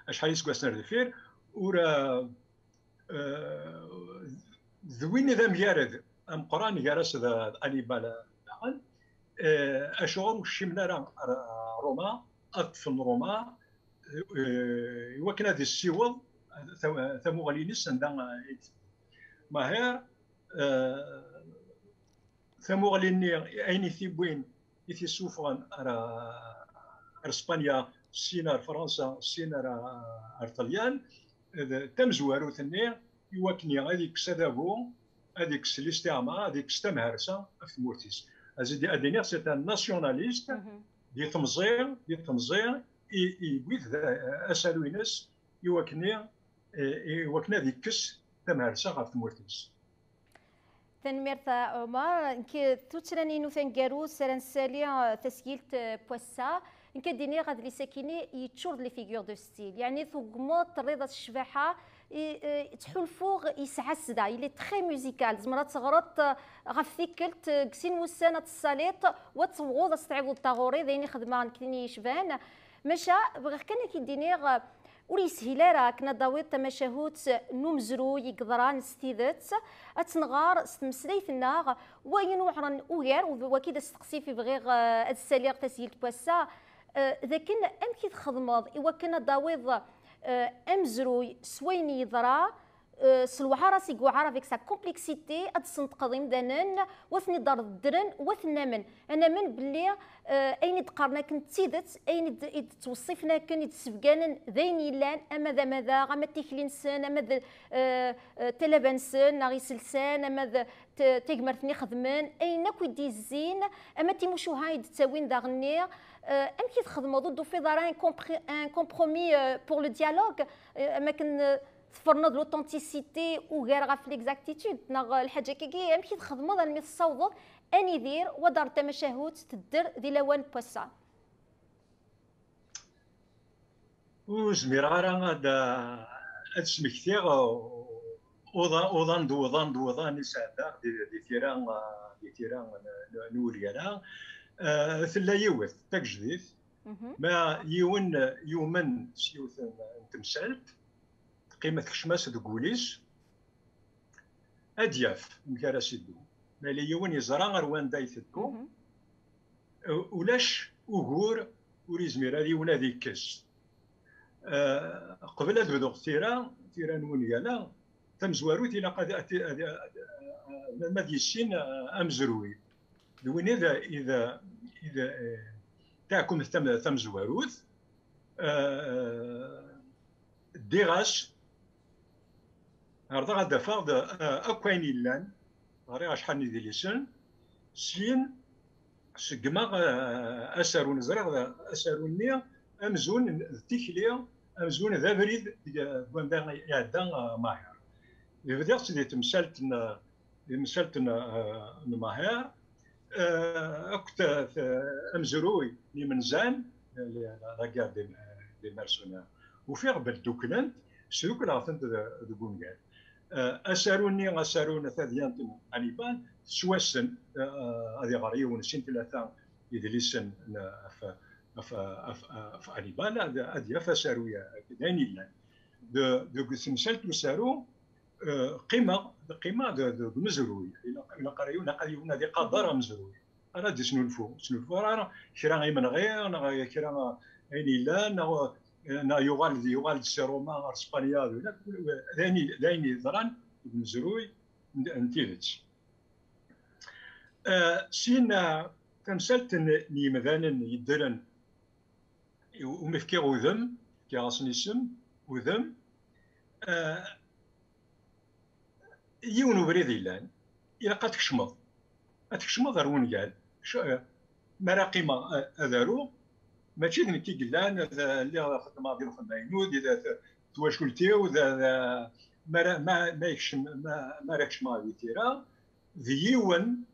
acḥal iseggasen ar deffir, ur, eh, eh, d win i d amgarad ameqqran gar-as d, d Hannibal daɣen. Eh, acuɣer ur kcimen ara ar Roma, ad ṭṭfen Roma, eh, i wakken ad issiweḍ tam-, tamuɣli-ines anda, eh, i d-, Maher, eh, tamuɣli-nni, ayen i t-iwwin, i t-issufɣen ar, ar Spanya, syin ar Fransa, syin ar, ar Ṭelyan, d tamezwarut-nni i wakken ad ikkes adabu, ad ikkes listiɛmar, ad ikkes tamhersa ɣef tmurt-is. Ad d-, ad d-iniɣ, c'est un nationaliste, di temẓi, di temẓi, i, i yewwi-d d, asalu-ines i wakken, i, i wakken ad ikkes tamhersa ɣef tmurt-is. Tanemmirt a Ɛumar. Nekk tuttra-inu taneggarut ara nessali, eh, tasgilt, eh, n wass-a. Nekk ad d-iniɣ adlis-agi-nni yeččur d les figures de style. Yeɛni tugmeḍ, terriḍ-as ccbaḥa, i, eh, ttḥulfuɣ yesɛa ssda. Il est très musical. Tzemreḍ ad teɣreḍ, eh, ɣef tikkelt, eh, deg sin wussan ad tessaliḍ, u ad tebɣuḍ ad s-tɛiwdeḍ taɣuri, d ayen i xedmeɣ nekkini yecban. Maca, bɣiɣ kan ad k-id-iniɣ, eh, Ur yeshil ara akken ad d-tawiḍ tamacahut n umezruy i yeḍran s tidet. Ad tt-nɣer s tmeslayt-nneɣ. Wayen uɛren ugar, u d wagi d asteqsi i bɣiɣ, eh, ad ssaliɣ tasgilt n wass-a, eh, d akken amek i txedmeḍ i wakken ad d-tawiḍ, eh, amezruy s wayen yeḍra, eh, s lewɛara-s i yewɛer, avec sa complexité, ad d-ssenṭqeḍ imdanen, wa ten-id-reddren, wa ten-namen. Ad namen belli, eh, ayen i d-qqaren akken d tidet, ayen i d-, i d-ttweṣṣifen akken, i d-ssebganen, d ayen yellan, ama d amadaɣ, ama d tikli-nsen, ama d, eh, eh, talaba-nsen, neɣ iselsan, ama d t-, tagmert-nni xedmen, ayen akk i d-izzin, ama d timucuha i d-ttawin daɣenni, eh, amek i txedmeḍ, ur d-tufiḍ ara un compri-, un compromis, eh, pour le dialogue, eh, am akken, eh, tferneḍ l'authenticité ugar ɣef l'exactitude, neɣ lḥaǧa-agi, amek i txedmeḍ almi tessawḍeḍ ad nidir, wa d-ar tamacahut tedder di lawan n wass-a? Ur zmireɣ ara ad, ad smektiɣ uḍan, uḍan d uḍan d uḍan i sɛeddaɣ di, di tira, di tira n, n, n wulgara. Eh, tella yiwet d tagejdit, mhm, ma yiwen yumen s yiwet n, n temsalt, teqqim tekcem-as deg wul-is, ad yaf amek ara s-iddu. Ma yella yiwen yeẓra ar wanda iteddu, mhm, u-, ulac ugur ur yezmir ara yiwen ad ikkes. Eh, qbel ad bduɣ tira, tira n wungal-a, tamezwarut ilaq ad, ad, ad, ad, ad yissin, eh, amezruy. D win i d, i d, i d, eh, taɛkumt tam-, tamezwarut, eh, ddiɣ-as, ɛerḍeɣ ad d-afeɣ d, eh, akk ayen yellan, ɣriɣ acḥal n yidlisen, syin ṣeggmeɣ, eh, asaru, neẓriɣ d asaru-nni amzun d tikli, amzun d abrid deg, deg wanda iɛedda, eh, Maher. Bdiɣ-tt di temsalt n, di temsalt n, eh, n Maher, eh, akked, eh, amezruy n yimenzan, eh, la, la guerre des, des mercenaires. Ufiɣ belli dduklent, sdukleɣ-tent d-, deg ungal. Eh, asaru-nni, asaru n tadyant n Hannibal, tettwassen, eh, ad iɣer yiwen, sin, tlata idlisen n, ɣef, ɣef, ɣef, ɣef Hannibal, ad, ad yaf asaru-ya, d ayen yellan. De, deg temsalt n usaru, eh, qqimeɣ, qqimeɣ de, de, deg umezruy. Ilaq, ilaq ara yiwen, ilaq ara yiwen ad iqader amezruy. Ara d-isnulfu, isnulfu ara kra imenɣi, neɣ kra ayen yellan, neɣ, neɣ yuɣal, yuɣal-d si Roma ɣer Spanya, d, d ayen, d ayen yeḍran deg umezruy n, n tidet. Eh, sin, eh, tamsalt n, n yimdanen yeddren, umi fkiɣ udem, fkiɣ-asen isem, udem, eh, yiwen ubrid yellan, ilaq ad tkecmeḍ. Ad tkecmeḍ ar wungal. C-, eh, mi ara qqimeɣ a-, ad aruɣ, mačči d nekk i yellan, ad, lliɣ xeddmeɣ di lxedma-inu, di, di, di twacult-iw, d, d, mi ara, ma, ma yekcem, ma, mi ara kecmeɣ di tira, d yiwen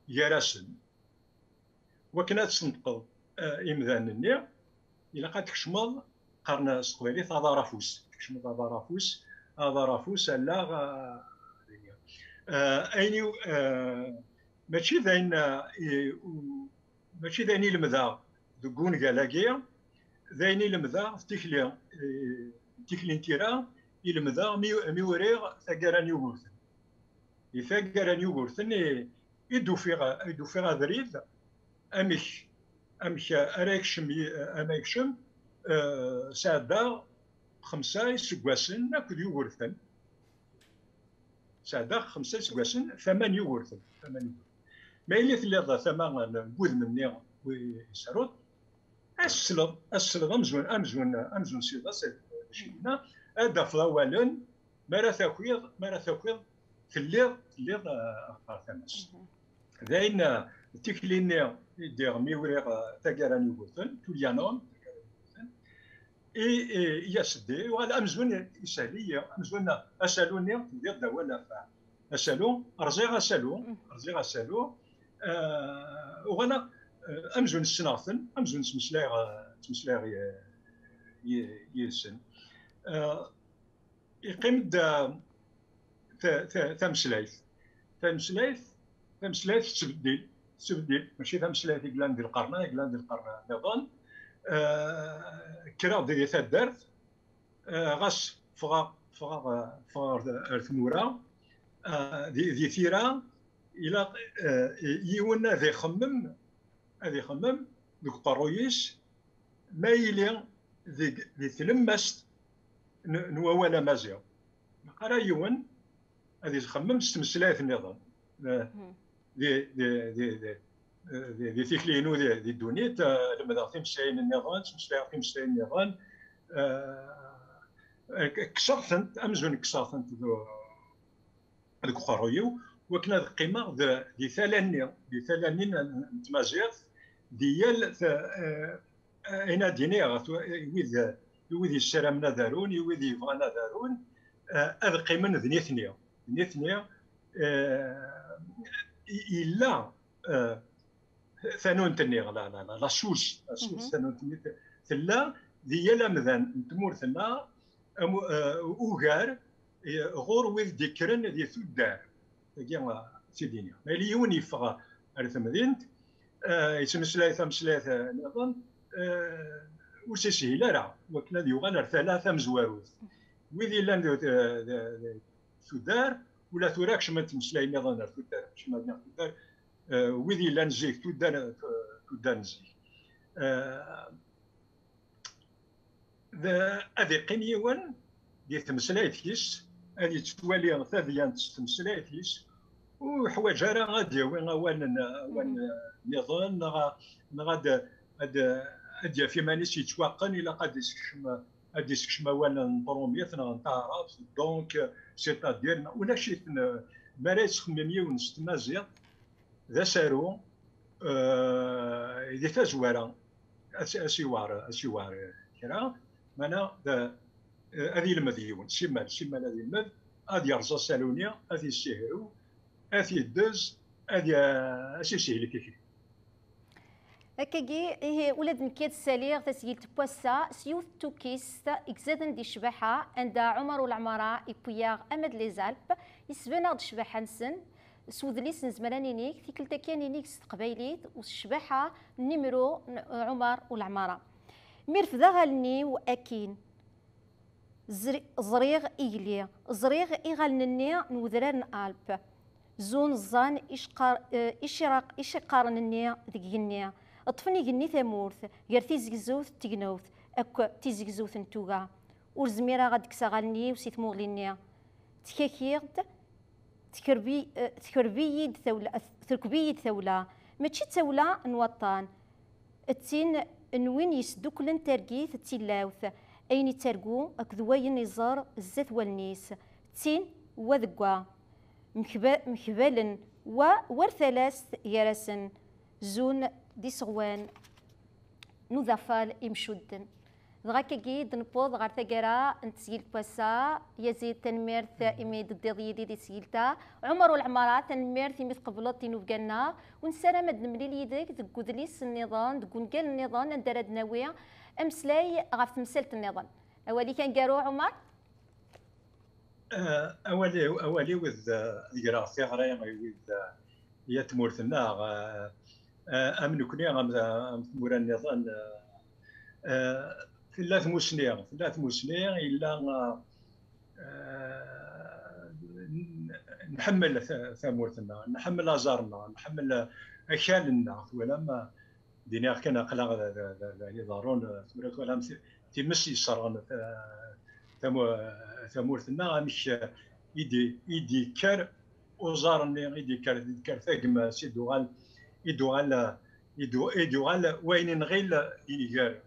gar-asen. Wakken ad tsenṭqeḍ, eh, imdanen-nni, ilaq ad tkecmeḍ, qqaren s teqbaylit, aḍar afus. Tkecmeḍ aḍar afus, aḍar afus, allaɣ, eh, eh, ayen iw-, eh, mačči d ayen, eh, i, u-, mačči d ayen i lemdeɣ deg wungal-agi, d ayen i lemdeɣ d tikli, eh, tikli n tira i lemdeɣ mi, mi uriɣ taggara n Yugurten. Di taggara n Yugurten i, i d-ufiɣ, i d-ufiɣ abrid amek, amek ara yekcem yi-, ama yekcem, eh, sɛeddaɣ xemsa iseggasen akked Yugurten. Sɛeddaɣ xemsa iseggasen tama n Yugurten, tama n Yugurten. Ma yella telliḍ tama n wudem-nni wis srut, ad tesleḍ, ad tesleḍ amzun, amzun, amzun s iḍes, d acu yenna, ad d-tafeḍ awalen, mi ara takiḍ, mi ara takiḍ, telliḍ, telliḍ, eh, ɣer tama-s. Mhm. D ayen, eh, d tikli-nni i ddiɣ mi uriɣ, eh, taggara n Yugurten, Tullianum, taggara n Yugurten, i, i, i as-d-, yuɣal amzun ishel-iyi, amzun asalu-nni, tebdiḍ-d awal ɣef asalu, rẓiɣ asalu, mhm, rẓiɣ asalu, eh, uɣaleɣ, eh, amzun ssneɣ-ten, amzun ttmeslayeɣ, eh, ttmeslayeɣ y-, y-, yid-sen. Eh, yeqqim-d, eh, ta-, ta-, tameslayt. Tameslayt, tameslayt tettbeddil, tettbeddil. Mačči tameslayt i yellan di lqern-a, i yellan di lqern nniḍen. Eh, kkreɣ-d di taddart, Eh, ɣas ffɣeɣ, ffɣeɣ, eh, ffɣeɣ ar, ar tmura, eh, di, di tira, ilaq, eh, yiwen ad ixemmem, ad ixemmem deg uqerruy-is, ma yili deg, di tlemmast n, n wawal amaziɣ. Ilaq ara yiwen ad ixemmem s tmeslayt nniḍen. Eh, di, di, di, di, di, di tikli-inu di, di ddunit, eh, lemdeɣ timeslayin nniḍen, ttmeslayeɣ timeslayin nniḍen, eh, k-, kkseɣ-tent, amzun kkseɣ-tent d-, deg uqerruy-iw, wakken ad qqimeɣ d, di tala-nni, di tala-nni n, n tmaziɣt, di yal t-, eh, ayen ad d-iniɣ, ɣef wa-, i wid, i wid yessaramen ad arun, i wid yebɣan ad arun, eh, ad qqimen d nitni. D nitni, eh, i-, illa, eh, tanunt-nni, la, la, la, la source, la source, tanunt-nni te-, tella di yal amdan n tmurt-nneɣ, amu-, eh, ugar, eh, ɣur wid d-ikkren di tuddar. Tagi, eh, tidini. Ma yella yiwen yeffeɣ ar temdint, eh, yettmeslay tameslayt, eh, nniḍen, eh, ur s-ishil ara wakken ad yuɣal ar tala tamezwarut. Wid yellan di, di, di, di tuddar, ula tura kecmen-d imeslayen nniḍen ar tuddar, kecmen-d tuddar, eh, wid yellan zik, tuddar, tuddar n zik. Eh, d, ad iqqim yiwen di tmeslayt-is, ad yettwali tadyant s tmeslayt-is, ur yeḥwaǧ ara ad d-yawi awal n, awal nniḍen, neɣ, neɣ ad, ad, ad d-yaf iman-is yettwaqqen, ilaq ad d-isekcem, ad d-isekcem awal n trumit neɣ n taɛrabt, donc, c'est-à-dire, ulac-iten, mi ara yettxemmim yiwen s tmaziɣt, d asaru, eh, di tazwara, as-, asiwar, asiwar kra, mana d, eh, ad yelmed yiwen, simmal, simmal ad yelmed, ad yerẓ asaru-nni, ad yessihrew, ad t-yeddez, ad y-, ad s-yeshil tikli. Akkagi, ihi, ula d nekk ad ssaliɣ tasgilt n wass-a s yiwet n tukkist i izaden di ccbaḥa, anda Ɛumer Uleɛmara yewwi-yaɣ ama d les Alpes, yesban-aɣ-d ccbaḥa-nsen s udlis, nezmer ad ninig, tikkelt-agi ad ninig s teqbaylit u s ccbaḥa n imru n Ɛumer Uleɛmara. Mi refdeɣ allen-iw akkin, zri-, ẓriɣ igli, ẓriɣ iɣallen-nni n wedrar n Alpes. Zun ẓẓan icqar-, eh, iciraq-, iciqaren-nni deg igenni. Ṭṭfen igenni tamurt, gar tizegzewt d tegnewt, akk tizegzewt n tuga. Ur zmireɣ ad d-kkseɣ allen-iw si tmuɣli-nni. Ttkakiɣ-d, tkerbi-, eh, tkerbi-yi-d tawla, terkeb-iyi-d tawla. Mačči d tawla n waṭṭan. D tin n win yesduklen targit d tilawt, ayen yettargu akked wayen iẓer zdat wallen-is. D tin wa deg wa. Mekba-, mekbalen wa war talast gar-asen, zun d iseɣwan n uḍafal imcudden. Dɣa akkagi i d-newweḍ ɣer taggara n tesgilt n wass-a. Yazid, tanemmirt imi d-teddiḍ yid-i di tesgilt-a. Ɛumer Uleɛmara, tanemmirt imi tqebleḍ tinubga-nneɣ. U nessaram ad nemlil yid-k deg udlis nniḍen, deg wungal nniḍen, anda ara d-nawi ameslay ɣef temsalt nniḍen. Awal-ik aneggaru, Ɛumer? Eh, awal-iw, awal-iw d, eh, ad greɣ tiɣri i wid, eh, i at tmurt-nneɣ, eh, eh, am nekni, am, am tmura nniḍen, eh, eh, tella tmusni, tella tmusni, yella, eh, eh, n-, nḥemmel ta-, tamurt-nneɣ, nḥemmel aẓar-nneɣ, nḥemmel akal-nneɣ, twalam, eh, d-iniɣ kan aql-aɣ d, d, d, d ayen iḍerrun, eh, tura twalam ti-, times yesserɣen, eh, tamu-, tamurt-nneɣ, amek, eh, i d-, i d-yekker uẓar-nni, i d-yekker, i d-yekker tagmas, i d-uɣal, i d-uɣal, eh, i d-, i d-uɣal wayen i nɣil inger.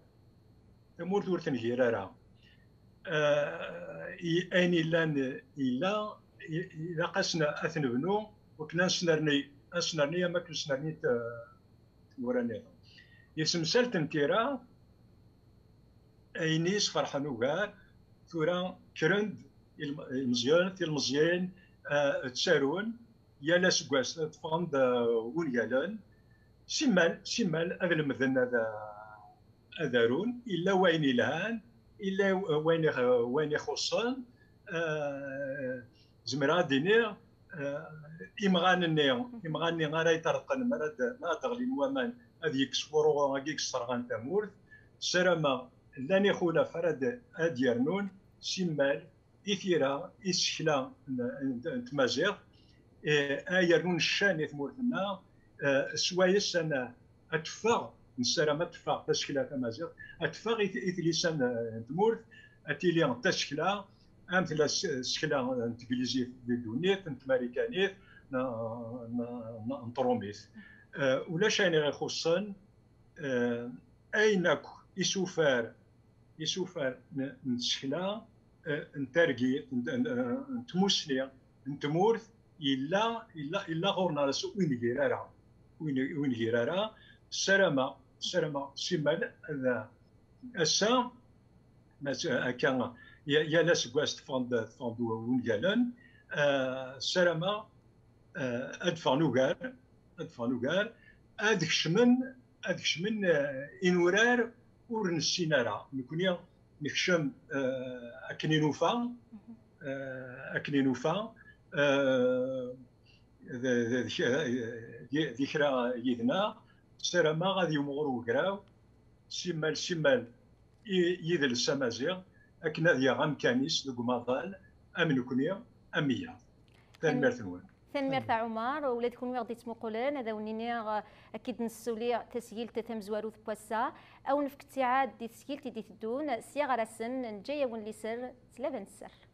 Tamurt ur tengir ara. Eh, i, ayen illan illa, i, ilaq asen ad t-nebnu, wakken ad nesnerni, ad nesnerni am akken snerni t-, tmura nniḍen. Di temsalt n tira, ayen i yi-sferḥen ugar, tura kkren-d ilm-, ilmeẓyen, tilmeẓyin, eh, ttarun, yal aseggas ṭṭfen-d, eh, wungalen, simmal, simmal ad lemden ad, ad arun, illa wayen ilhan, illa wayen ix-, wayen ixuṣṣen, eh, zemreɣ ad d-iniɣ, eh, imɣan-nni, imɣan-nni ara iṭerḍqen, mi ara d-, mi ara d-ɣlin waman, ad yekkes wuruɣu-agi yesserɣan tamurt. Ssarameɣ llan ixulaf ara d-, ad d-yernun, simmal i tira, i tsekla n, n, n tmaziɣt, eh, ay rnun ccan i tmurt-nneɣ, eh, swayes ad n-, ad teffeɣ, nessaram ad teffeɣ tasekla tamaziɣt, ad teffeɣ i, i tlisa n, n tmurt, ad tili d tasekla am tella s-, tsekla n teglizit di ddunit, n tmarikanit, n, n, n, n tṛumit. Eh, ulac ayen i ɣ-ixuṣṣen, eh, ayen akk isufar, isufar n, n tsekla, eh, n targit, n, n, n tmusni, n tmurt, yella, yella, yella ɣur-neɣ, ur yengir ara. Ur yengir ara. Ssarameɣ, ssarameɣ simmal ad, ass-a, mas-, akka, ya-, yal aseggas teffɣen-d, teffɣen-d wungalen. Eh, ssarameɣ, eh, ad ffɣen ugar, ad ffɣen ugar, ad kecmen, ad kecmen, eh, inurar ur nessin ara. Nekni nekcem, eh, akken i nufa, eh, akken i nufa, eh, d, d, d, di, di kra yid-neɣ, ssarameɣ ad yumɣur ugraw, simmal, simmal i yidles amaziɣ, akken ad yaɣ amkan-is deg umaḍal, am nekni, am wiyaḍ. Tanemmirt-nwen. Tanemmirt a Ɛumar, ula d kunwi ɣ-d-yettmuqulen, ad awen-iniɣ, eh, ad k-id-nessuli tasgilt tamezwarut n wass-a, ad wen-nefk ttiɛad di tesgilt i d-iteddun, sya ɣer ass-n, neǧǧa-yawen liser, tlaba n sser.